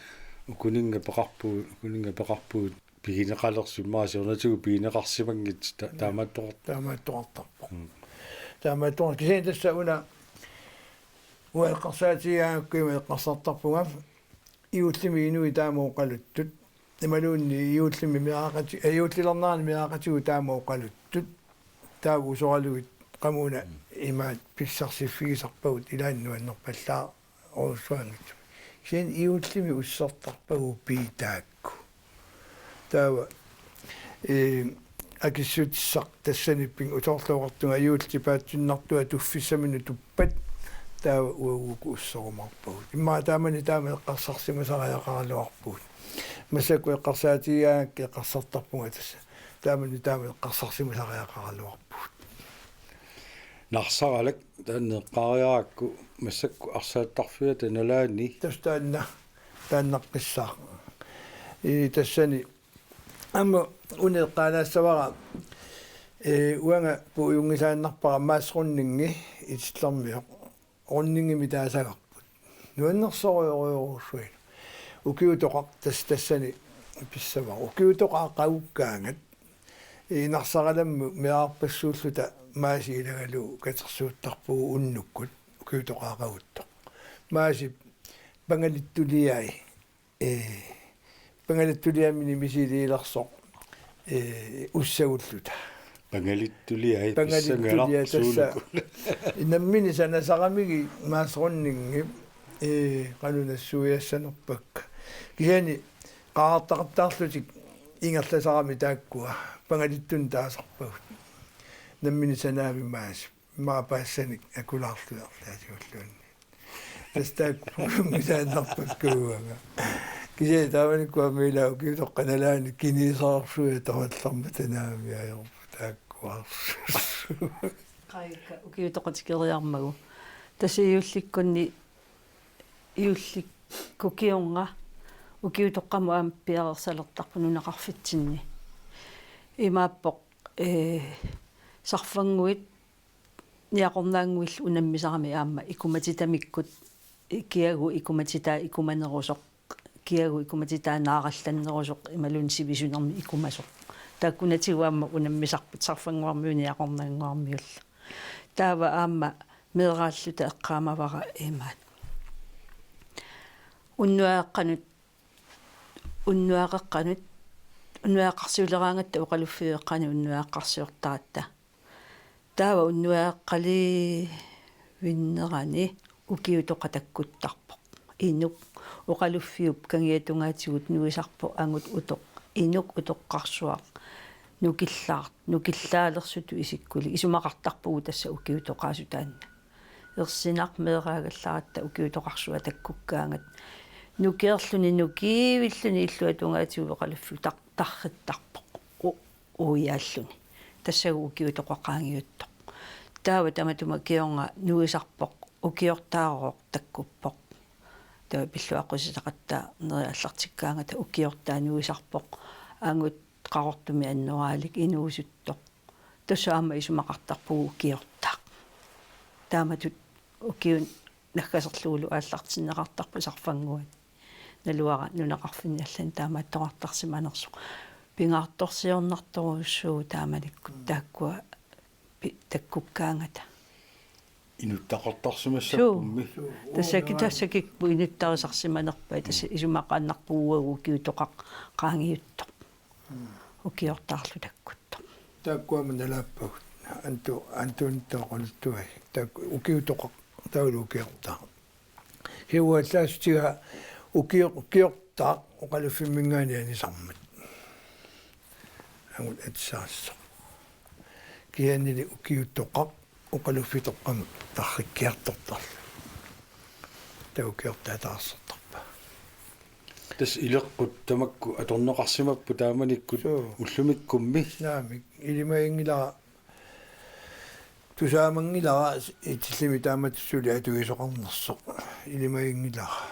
ukuninnga peqarpugut, ukuninnga peqarpugut pigineqalersut, immaqa siornatigut pigineqarsimanngitsut ta-, taamaattoqart-. Taamaattoqartarpoq. Mm. Taamaattoqar-, kisianni tassa una uanga eqqarsaatigaangakkit ima eqqarsartarpunga. Juullimi inuit taama oqaluttut. Imaluunniit juullimi meeraqati-, eh, juullilernerani meeraqatigut taama oqaluttut. Taava usoralugit qamuuna imaat pissarsiffigisarpagut ilaanni nuannerpallaarujussuanngitsumik. Kisianni juullimi ussertarpagut piitaakku. Taava, ee, akissutissaq tassaniippinga utoorluartunga juullip tipaatsunnartua tuffissaminut tuppat taava uagut uku usserumaarpagut. Immaqa taamani taama eqqarsarsimasariaqaraluarpugut. Massakkut eqqarsaatigigaangakkit eqqarsartarpunga tassa. Taamani taama eqqarsarsimasariaqaraluarpugut. Narsaralak taanna eqqaariarakku massakkut arsaattarfiata nalaani. Tassa taanna, taannaqqissaaq. Ii, tassani aamma una eqqaalaassavara, ee, uanga puiunngisaannarpara Mads Rønningi Itillermioq. Rønningimik taasagarput. Nuannersorujorujorujussuit. Ukiutoqaq tas-, tassani pissavara. Ukiutoqaat qagukkaangat. Ii, Narsaralammi meerarpassuulluta Maasi ilagalu katersuuttarpugut unnukkut. Ukiutoqaat qaguttoq. Maasip pangalittuliai. Ee, pangalittuliamini misiliilersoq, ee, ussagulluta. Pangalittuliai, pangalittuliai pissanganaq tassa suunuku. Nammineq sanasaramigit Mads Rønningi, ee, qanoq nassuiassanerpakka. Kisianni qaartaqattaarlutik ingerlasaramik taakkua pangalittunik taasarpagut. Nammineq sanaavik Maasip. Immaqa paassanik akulaarluarlaatigulluunniit. Tassa taakku puiunngisaannarpakka uanga. Kisianni taamanikkut aamma ila ukiutoqqat nalaani kiniisaarsuit torallarmata naamik ajorput taakkuarsuit. Qaikka ukiutoqatikeriarmagu. Tassa juullikkunni, juullikkut kingorna ukiutoqqamut aamma piareersalertarpoq nunaqarfitsinni. Imaappoq, ee, sarfannguit niaqornaannguillu unammisaramik aamma ikumatitamikkut, kiagu ikumatitaa ikumanerusoq, kiagu ikumatitaa naarallannerusoq imaluunniit sivisunermik ikumasoq. Taakkunatigut aamma unammisarput sarfannguarmiut niaqornaannguarmiullu. Taava aamma meeraalluta eqqaamavara imaat: Unnuaqqanut, unnuaqqanut, unnuaqqarsiuleraangatta oqaluffiup eqqaani unnuaqqarsiortaratta. Taava unnuaqqalivinnerani ukiutoqaq takkuttarpoq. Inuk oqaluffiup kangiatungaatigut nuisarpoq angut utoq. Inuk utoqqarsuaq nukillaar-, nukillaalersutut isikkulik. Isumaqartarpugut tassa ukiutoqaasut taanna. Ersinaq meeraagallaratta ukiutoqarsuaq takkukkaangat. Nukeerluni nukiivilluni illuatungaatigut oqaluffiup tar-, tarrittarpoq. U-, uiaalluni. Tassagu ukiutoqaq qaangiuttoq. Taava tamatuma kingorna nuisarpoq, ukiortaarooq takkuppoq. Taava pilluaqqusitaqatta neriallartikkaanga taava ukiortaaq nuisarpoq. Angut qaqortumik annoraalik inuusuttoq. Tassa aamma isumaqartarpugut ukiortaaq. Taamatut ukiut naggaserlugulu aallartinneqartarput sarfannguani. Naluara nunaqarfinni allani taamaattoqartarsimanersoq. Pingaartorsiornartorujussuuvoq taamanikkut taakkua pi-, takkukkaangata. inuttaqartarsimassappummi. Suu. Tassa ki-, tassa kikkut inuttarisarsimanerpaat, tassa isumaqaannarpugut ukiutoqaq qaangiuttoq. Ukiortaarlu takkuttoq. Taakkua aamma nalaappagut. Antu-, Antuunittoq oqaluttuai. Taakku ukiutoqaq, taavalu ukiortaaq. Hiuallaasutiga ukio-, ukiortaaq oqaluffimminngaanniit anisarmat. Angut atisarsoq. Kisiannili ukiutoqaq oqaluffitoqqamut tarrikkiartortarluni. Taava ukiortaaq taarsertarpaa. Tassa ileqqut tamakku atorneqarsimapput taamanikkut. Suu. Ullumikkummi. Naamik, ilimaginngilara. Tusaamanngilara itillimi taamatut suli atuisoqarnersoq. Ilimaginngilara.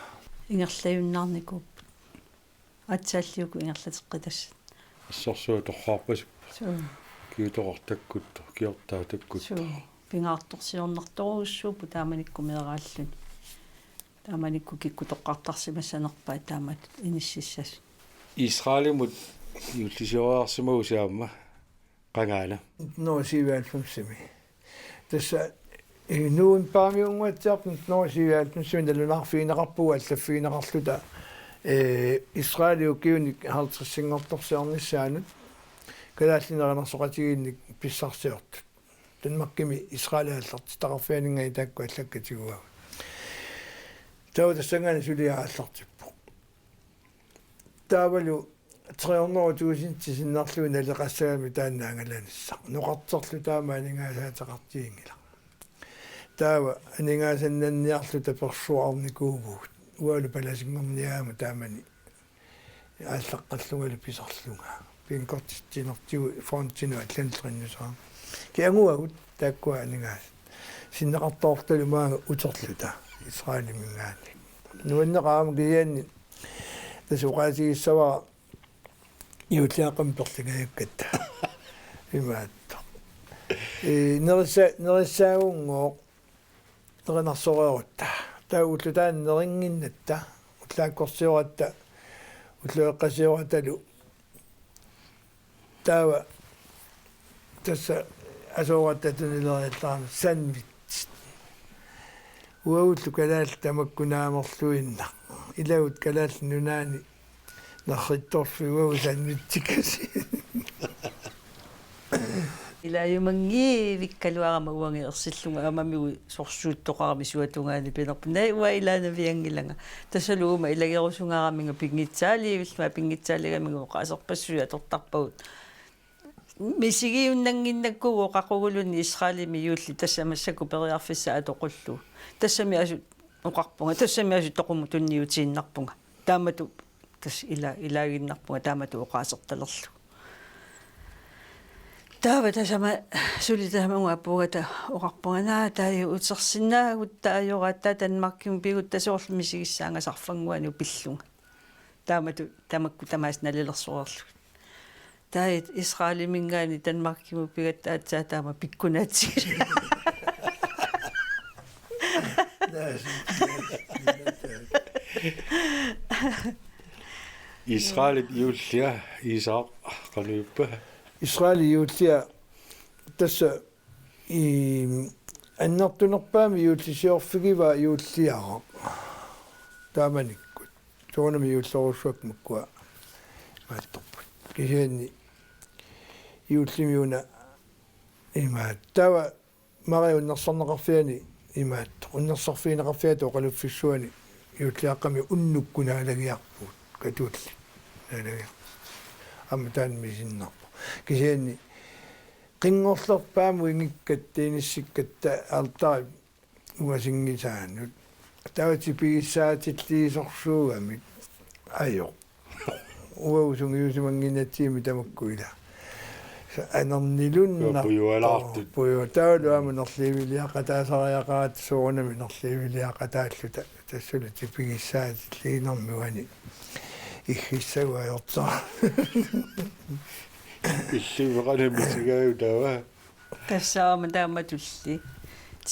Ingerlajunnaarnikuupput. Aatsaat uku ingerlateqqitassat. Assorsuaq torraarpasippoq. Suu. Ukiutoqaq takkuttoq, ukiortaaq takkuttoq. Suu. Pingaartorsiornartorujussuupput taamanikkut meeraalluni. Taamanikkut kikkut toqqartarsimassanerpaat taamatut inississasut. Israelimut juullisioriarsimavusi aamma qangaana? Nitten hundrede og syvoghalvfemsimi. Tassa, eh, novembarimiunnguatsiartoq nitten hundrede og syvoghalvfemsimi nalunaarfigineqarpugut allaffigineqarluta, eh, Israeli ukiunik halvtredsinngortorsiornissaanut kalaallit nerinersoqatigiinnik pissarsiortut. Danmarkimi Israeli aallartittaqarfianinngaanniit taakku allakkat tiguagut. Taava tassanngaanniit suli aallartippoq. Taavalu tre hundrede tusind sinnerlugit naleqassagami taanna angalanissaq. Noqarterlu taama aningaasaateqartiginngilaq. Taava aningaasannanniarluta persuarnikuuvugut. Uangalu palasinngorniaama taamani aallaqqallungalu pisarlunga. Pinkortitsinertigut frontinut allanut rinnusaa. Kiaguagut taakkua aningaasat. Sinneqartoortalu maanga uterluta Israeliminngaanniit. Nuanneqaaq aamma kisianni tassa oqaatigissavara juulliaqqamik perlingajakkatta. Imaattoq. Ee, nerissa-, nerissaagunngooq nerinarsoreerutta. Taava ulloq taanna nerinnginnatta. Ullaakkorsioratta. Ulloqeqqasiorattalu. Taava tassa asooratta tunileriallaramik sandwich. Uagullu kalaallit tamakku naamerluinnaq. Ilagut Kalaallit Nunaanni narrittorfik uagut sandwichikasiit. Ilaajumanngikkaluarama uanga ersillunga aamma uagut sorsuuttoqarami suatungaani pinerpunga. Naa uanga ilaanavianngilanga. Tassalu uuma ilagerusungaaraminga pinngitsaaliivillunga, pinngitsaaliigamiga oqaaserpassuit atortarpagut. Misigiunnannginnakku oqaqugulunni Israelimi juulli tassa massakkut periarfissaq atoqullugu. Tassami asut oqarpunga, tassami asut toqumut tunniutiinnarpunga. Taamatut tassa ila-, ilaaginnarpunga taamatut oqaasertalerlugu. Taava tassama suli tassamagu apuugata oqarpunga: Naa, taava utersinnaagutta ajoratta Danmarkimut pigutta soorlu misigissaanga sarfannguani pillunga. Taamatut tamakku tamaasa nalilersoreerlugit. Taava Israeliminngaanniit Danmarkimut pigatta aatsaat taama pikkunaatsigisoq. Israelip juullia Iisaaq qanoq ippa? Israelip juullia tassa i annertunerpaamik juullisiorfigivaa juulliaraq. Taamanikkut. Soorunami juullorujussuakka makkua imaattorput. Kisianni juullimi una imaat. Taava Maria unnersorneqarfiani imaat. Unnersarfigineqarfiata oqaluffissuani juulliaqqami unnukkut naalagiarpugut. Katuullit. Naalagiarpugut. Aamma taanna misinnarpoq. Kisianni qinngorlerpaamut ingikkatta inissikkatta altarip ungasinngisaanut. Taava tipigissaatilliisorsuugamik. Ajoq. Uagut sungiusimannginnatsigu tamakku ila. Sa-, anernilunnaq. Pujualaartut. Puju-, taavalu aamma nerliiviliaqataasariaqaratta soorunami nerliiviliaqataalluta. Tassali tipigissaatilliinermi uani. Iggissagu ajortaa. Illimmi qanoq misigaajuk taava? Tassa aamma taamatulli.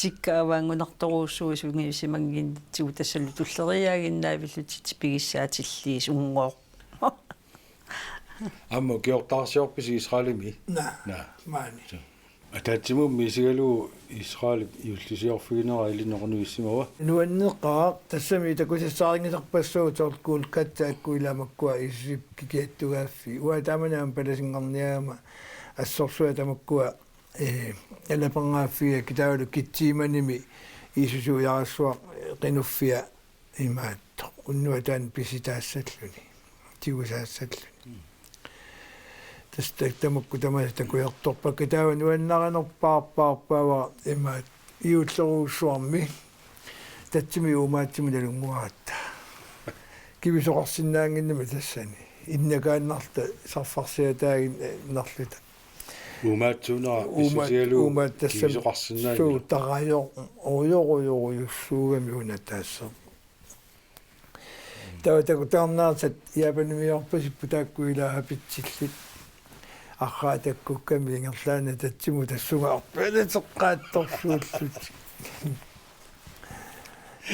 Tikka avaanngunartorujussuuvoq sungiusimannginnatsigu tassalu tulleriiaaginnaavillutik tipigissaatilliisunngooq. Aamma ukiortaarsiorpisi Israelimi? Naa. Naa. Maani. Suu. Ataatsimut misigalugu Israelip juullisiorfiginera ilinnut qanoq issimava? Nuanneqaaq, tassami takusassaaringisarpassuugut soorlu Golgata akku ila makkua Jiisusip kikiattugaaffii. Uanga taamani aamma palasinngorniagama assorsuaq tamakkua, eh, alapernaaffiga kitaavalu Getsemanemi Jiisusi ujarassuaq qinuffia imaattoq. Unnuaq taanna pisitaassalluni, tigusaassalluni. Tassa tamakku tamaasa takujartorpakka, taava nuannarinerpaarpaarpaavara imaattoq juullerujussuarmi tatsimi uumaatsimut nalunnguaratta. Kivisoqarsinnaannginnami tassani. Innakaannarluta sarfarsiataaginnarluta. Uumaatsuunera Uuma-, pissusigalugu uumaat tassami kivisoqarsinnaanngilaq. Suu, tarajo-, ojorujorujussugami una tassa. Taava takutarnaarsat Japanimiorpasipput taakku ila apitsillit. Arraa takkukkami ingerlaannaq tatsimut tassunga arpalateqqaattorsuullutik.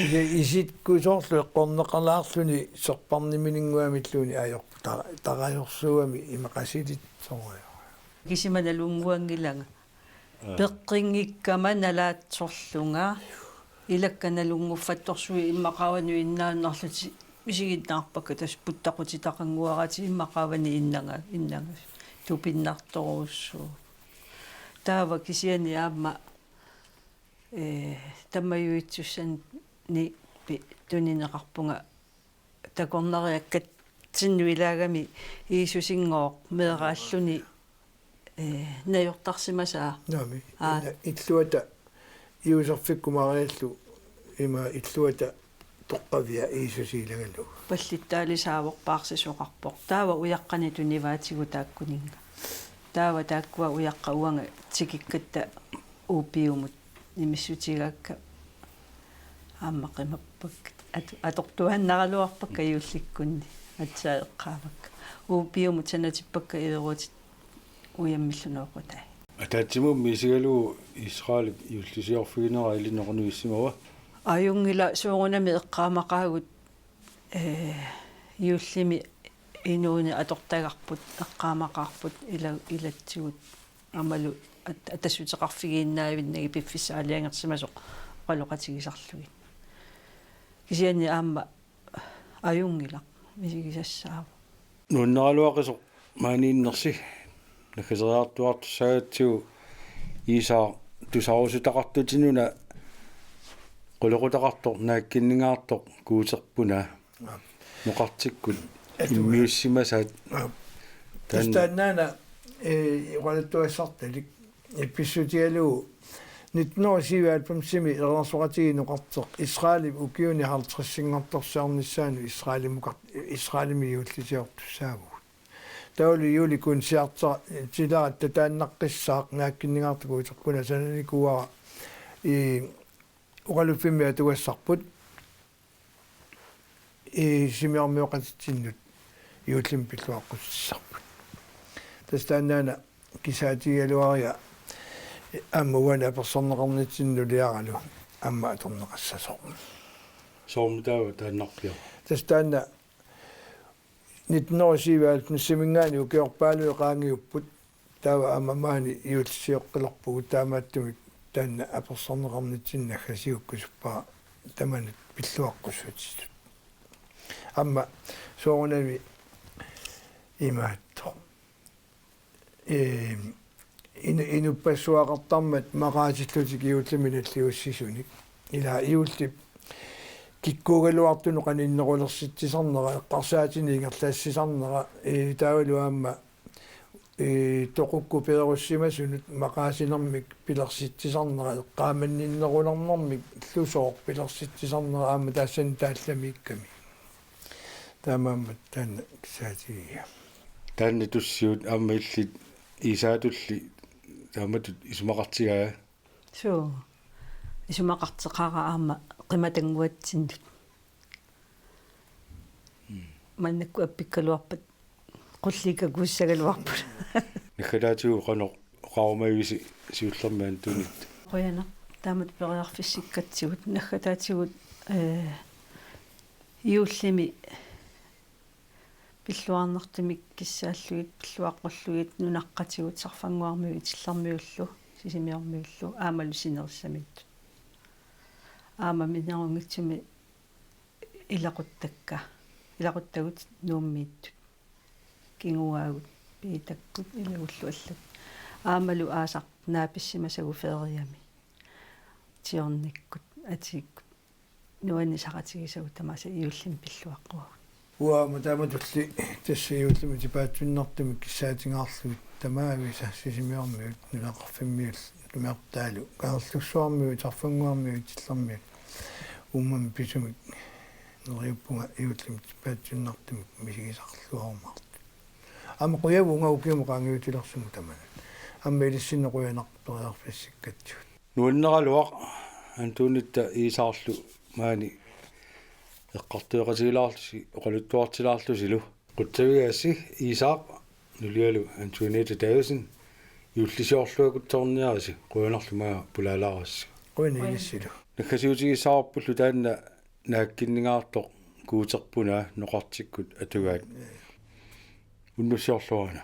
Ila isikku soorlu eqqorneqalaarluni serparnimininnguamilluunniit ajorpu ta-, tarajorsuugami imaqasilitsorujoq. Kisima nalunnguanngilanga. Aa. Peqqinngikkama nalaatsorlunga, ilakka nalunnguffattorsuit immaqaavani innaannarlutik misiginnaarpakka, tassa puttaqutitaqannguaratik immaqaavani innanga-, innanga tupinnartorujussuuvoq. Taava kisianni aamma, ee, tamajuitsussanni pi-, tunineqarpunga takornariakkatsinnut ilaagami Jiisusinngooq meeraalluni, ee, najortarsimasaa. Naamik. Aa. Ina-, illuata Juuserfikkut Mariallu ima illuata toqqavia Jiisusi ilagalugu. Pallittaalisaavoq, paarsisoqarpoq. Taava ujaqqanik tunivaatigut taakkuninnga. Taava taakkua ujaqqat uanga tikikkatta opiumut nimissutigaakka aamma qimappakka. At-, atortuaannaraluarpakka juullikkunni. Aatsaat eqqaavakka. Opiumut sanatippakka iirutit ujammillu nooqutai. Ataatsimut misigalugu Israelip juullisiorfiginera ilinnut qanoq issimava? Ajunngilaq, soorunami eqqaamaqaagut, ee, juullimi inuuneq atortagarput, eqqaamaqaarput ila-, ilatsigut aammalu at-, atassuteqarfigiinnaavinnagit piffissaq aalajangersimasoq oqaloqatigisarlugit. Kisianni aamma ajunngilaq, misigisassaavoq. Nuannaraluaqisoq maaniinnersi, naggateriartuartussaagatsigu Iisaaq tusarusutaqartutinuna qulequtaqartoq naakkinningaartoq Guuterpuna. Aap. Noqartikkut Atuga. Immiussimasaat. Aap. Taanna. Tassa taannaana, ee, oqaluttuassartalik, ee, pissutigalugu nitten hundrede og syvoghalvfemsimi erinarsoqatigiit noqarteq Israelip ukiuni halvtredsinngortorsiornissaanut Israelimukar-, Israelimi juullisiortussaavugut. Taavalu juullimi koncerter-, tilaat tataannaqqissaaq naakkinningaartoq Guuterpuna sananikuuara, ee, oqaluffimmi atugassarput. Ee, simiormioqatitsinnut juullimi pilluaqqussutissarput. Tassa taannaana kisaatigigaluaria aamma uani apersorneqarnitsinnut nuliaralu aamma atorneqassasoq. Soormi taava taannarpiaq? Tassa taanna nitten hundrede og syvoghalvfemsiminngaanniit ukiorpaaluit qaangiupput. Taava aamma maani juullisioqqilerpugut, taamaattumik taanna apersorneqarnitsinni naggasiukkusuppara tamanut pilluaqqussutitut. Aamma soorunami imaattoq. Ee, inu-, inuppassuaqartarmat maqaasillutik juullimi nalliussisunik. Ila juullip kikkuugaluartunut qanoq innerulersitsisarnera, eqqarsaatinik ingerlassisarnera, ee, taavalu aamma ee, toqukkut peerussimasunut maqaasinermik pilersitsisarnera, eqqaamanninnerulernermik illusooq pilersitsisarnera aamma taassani taallamiikkami. Taamaammat taanna kisaatigiga. Taanna tussiut aamma illit Iisaatulli taamatut isumaqartigaa? Suu. Isumaqarteqaara aamma qimatannguatsinnut. Mm. Maannakkut appikkaluarpat qulliikkakuussagaluarput. Naggataatigut qanoq oqarumavisi siullermik Antonitta? Qujanaq taamatut periarfissikkatsigut. Naggataatigut, ee, juullimi pilluarnertumik kissaallugit, pilluaqqullugit, nunaqqatigut, sarfannguarmiut, itillermiullu, Sisimiormiullu aammalu Sinerissamiittut. Aamma minerunngitsumik ilaquttakka, ilaquttagut Nuummiittut. Kinguaagut, Piitakkut, ilagullu allat. Aammalu aasaq naapissimasagut feriami. Tiornikkut, atikkut. Nuannisaqatigisagut tamaasa juullimi pilluaqquagut. Uanga taamatulli tassa juullimi tipaatsuinnartumik kissaatingaarlugit tamaavisa Sisimiormiut nunaqarfimmiut tumiortaalu Kangerlussuarmiut, Sarfannguarmiut, Itsillermiut. Uummami pisumik neriuppunga juullimi tipaatsuinnartumik misigisarluarumaartut. Aamma qujavunga ukiumut qaangiutilersugut tamanut. Aamma ilissinnut qujanarperiarfissikkatsigut. Nuanneraluaq Antuunitta Iisaarlu maani eqqartueqatigilaarlusi oqaluttuartilaarlusilu. Qutsavigaassi Iisaaq nulialu Antuunitta Davidsen juullisiorluakutsoorniarisi qujanarlu maanga pulaalaarassi. Qujanaq ilissilu. Naggasiutigissavarpullu taanna naakkinningaartoq Guuterpunaa noqartikkut atugaat. Unnussiorluarina.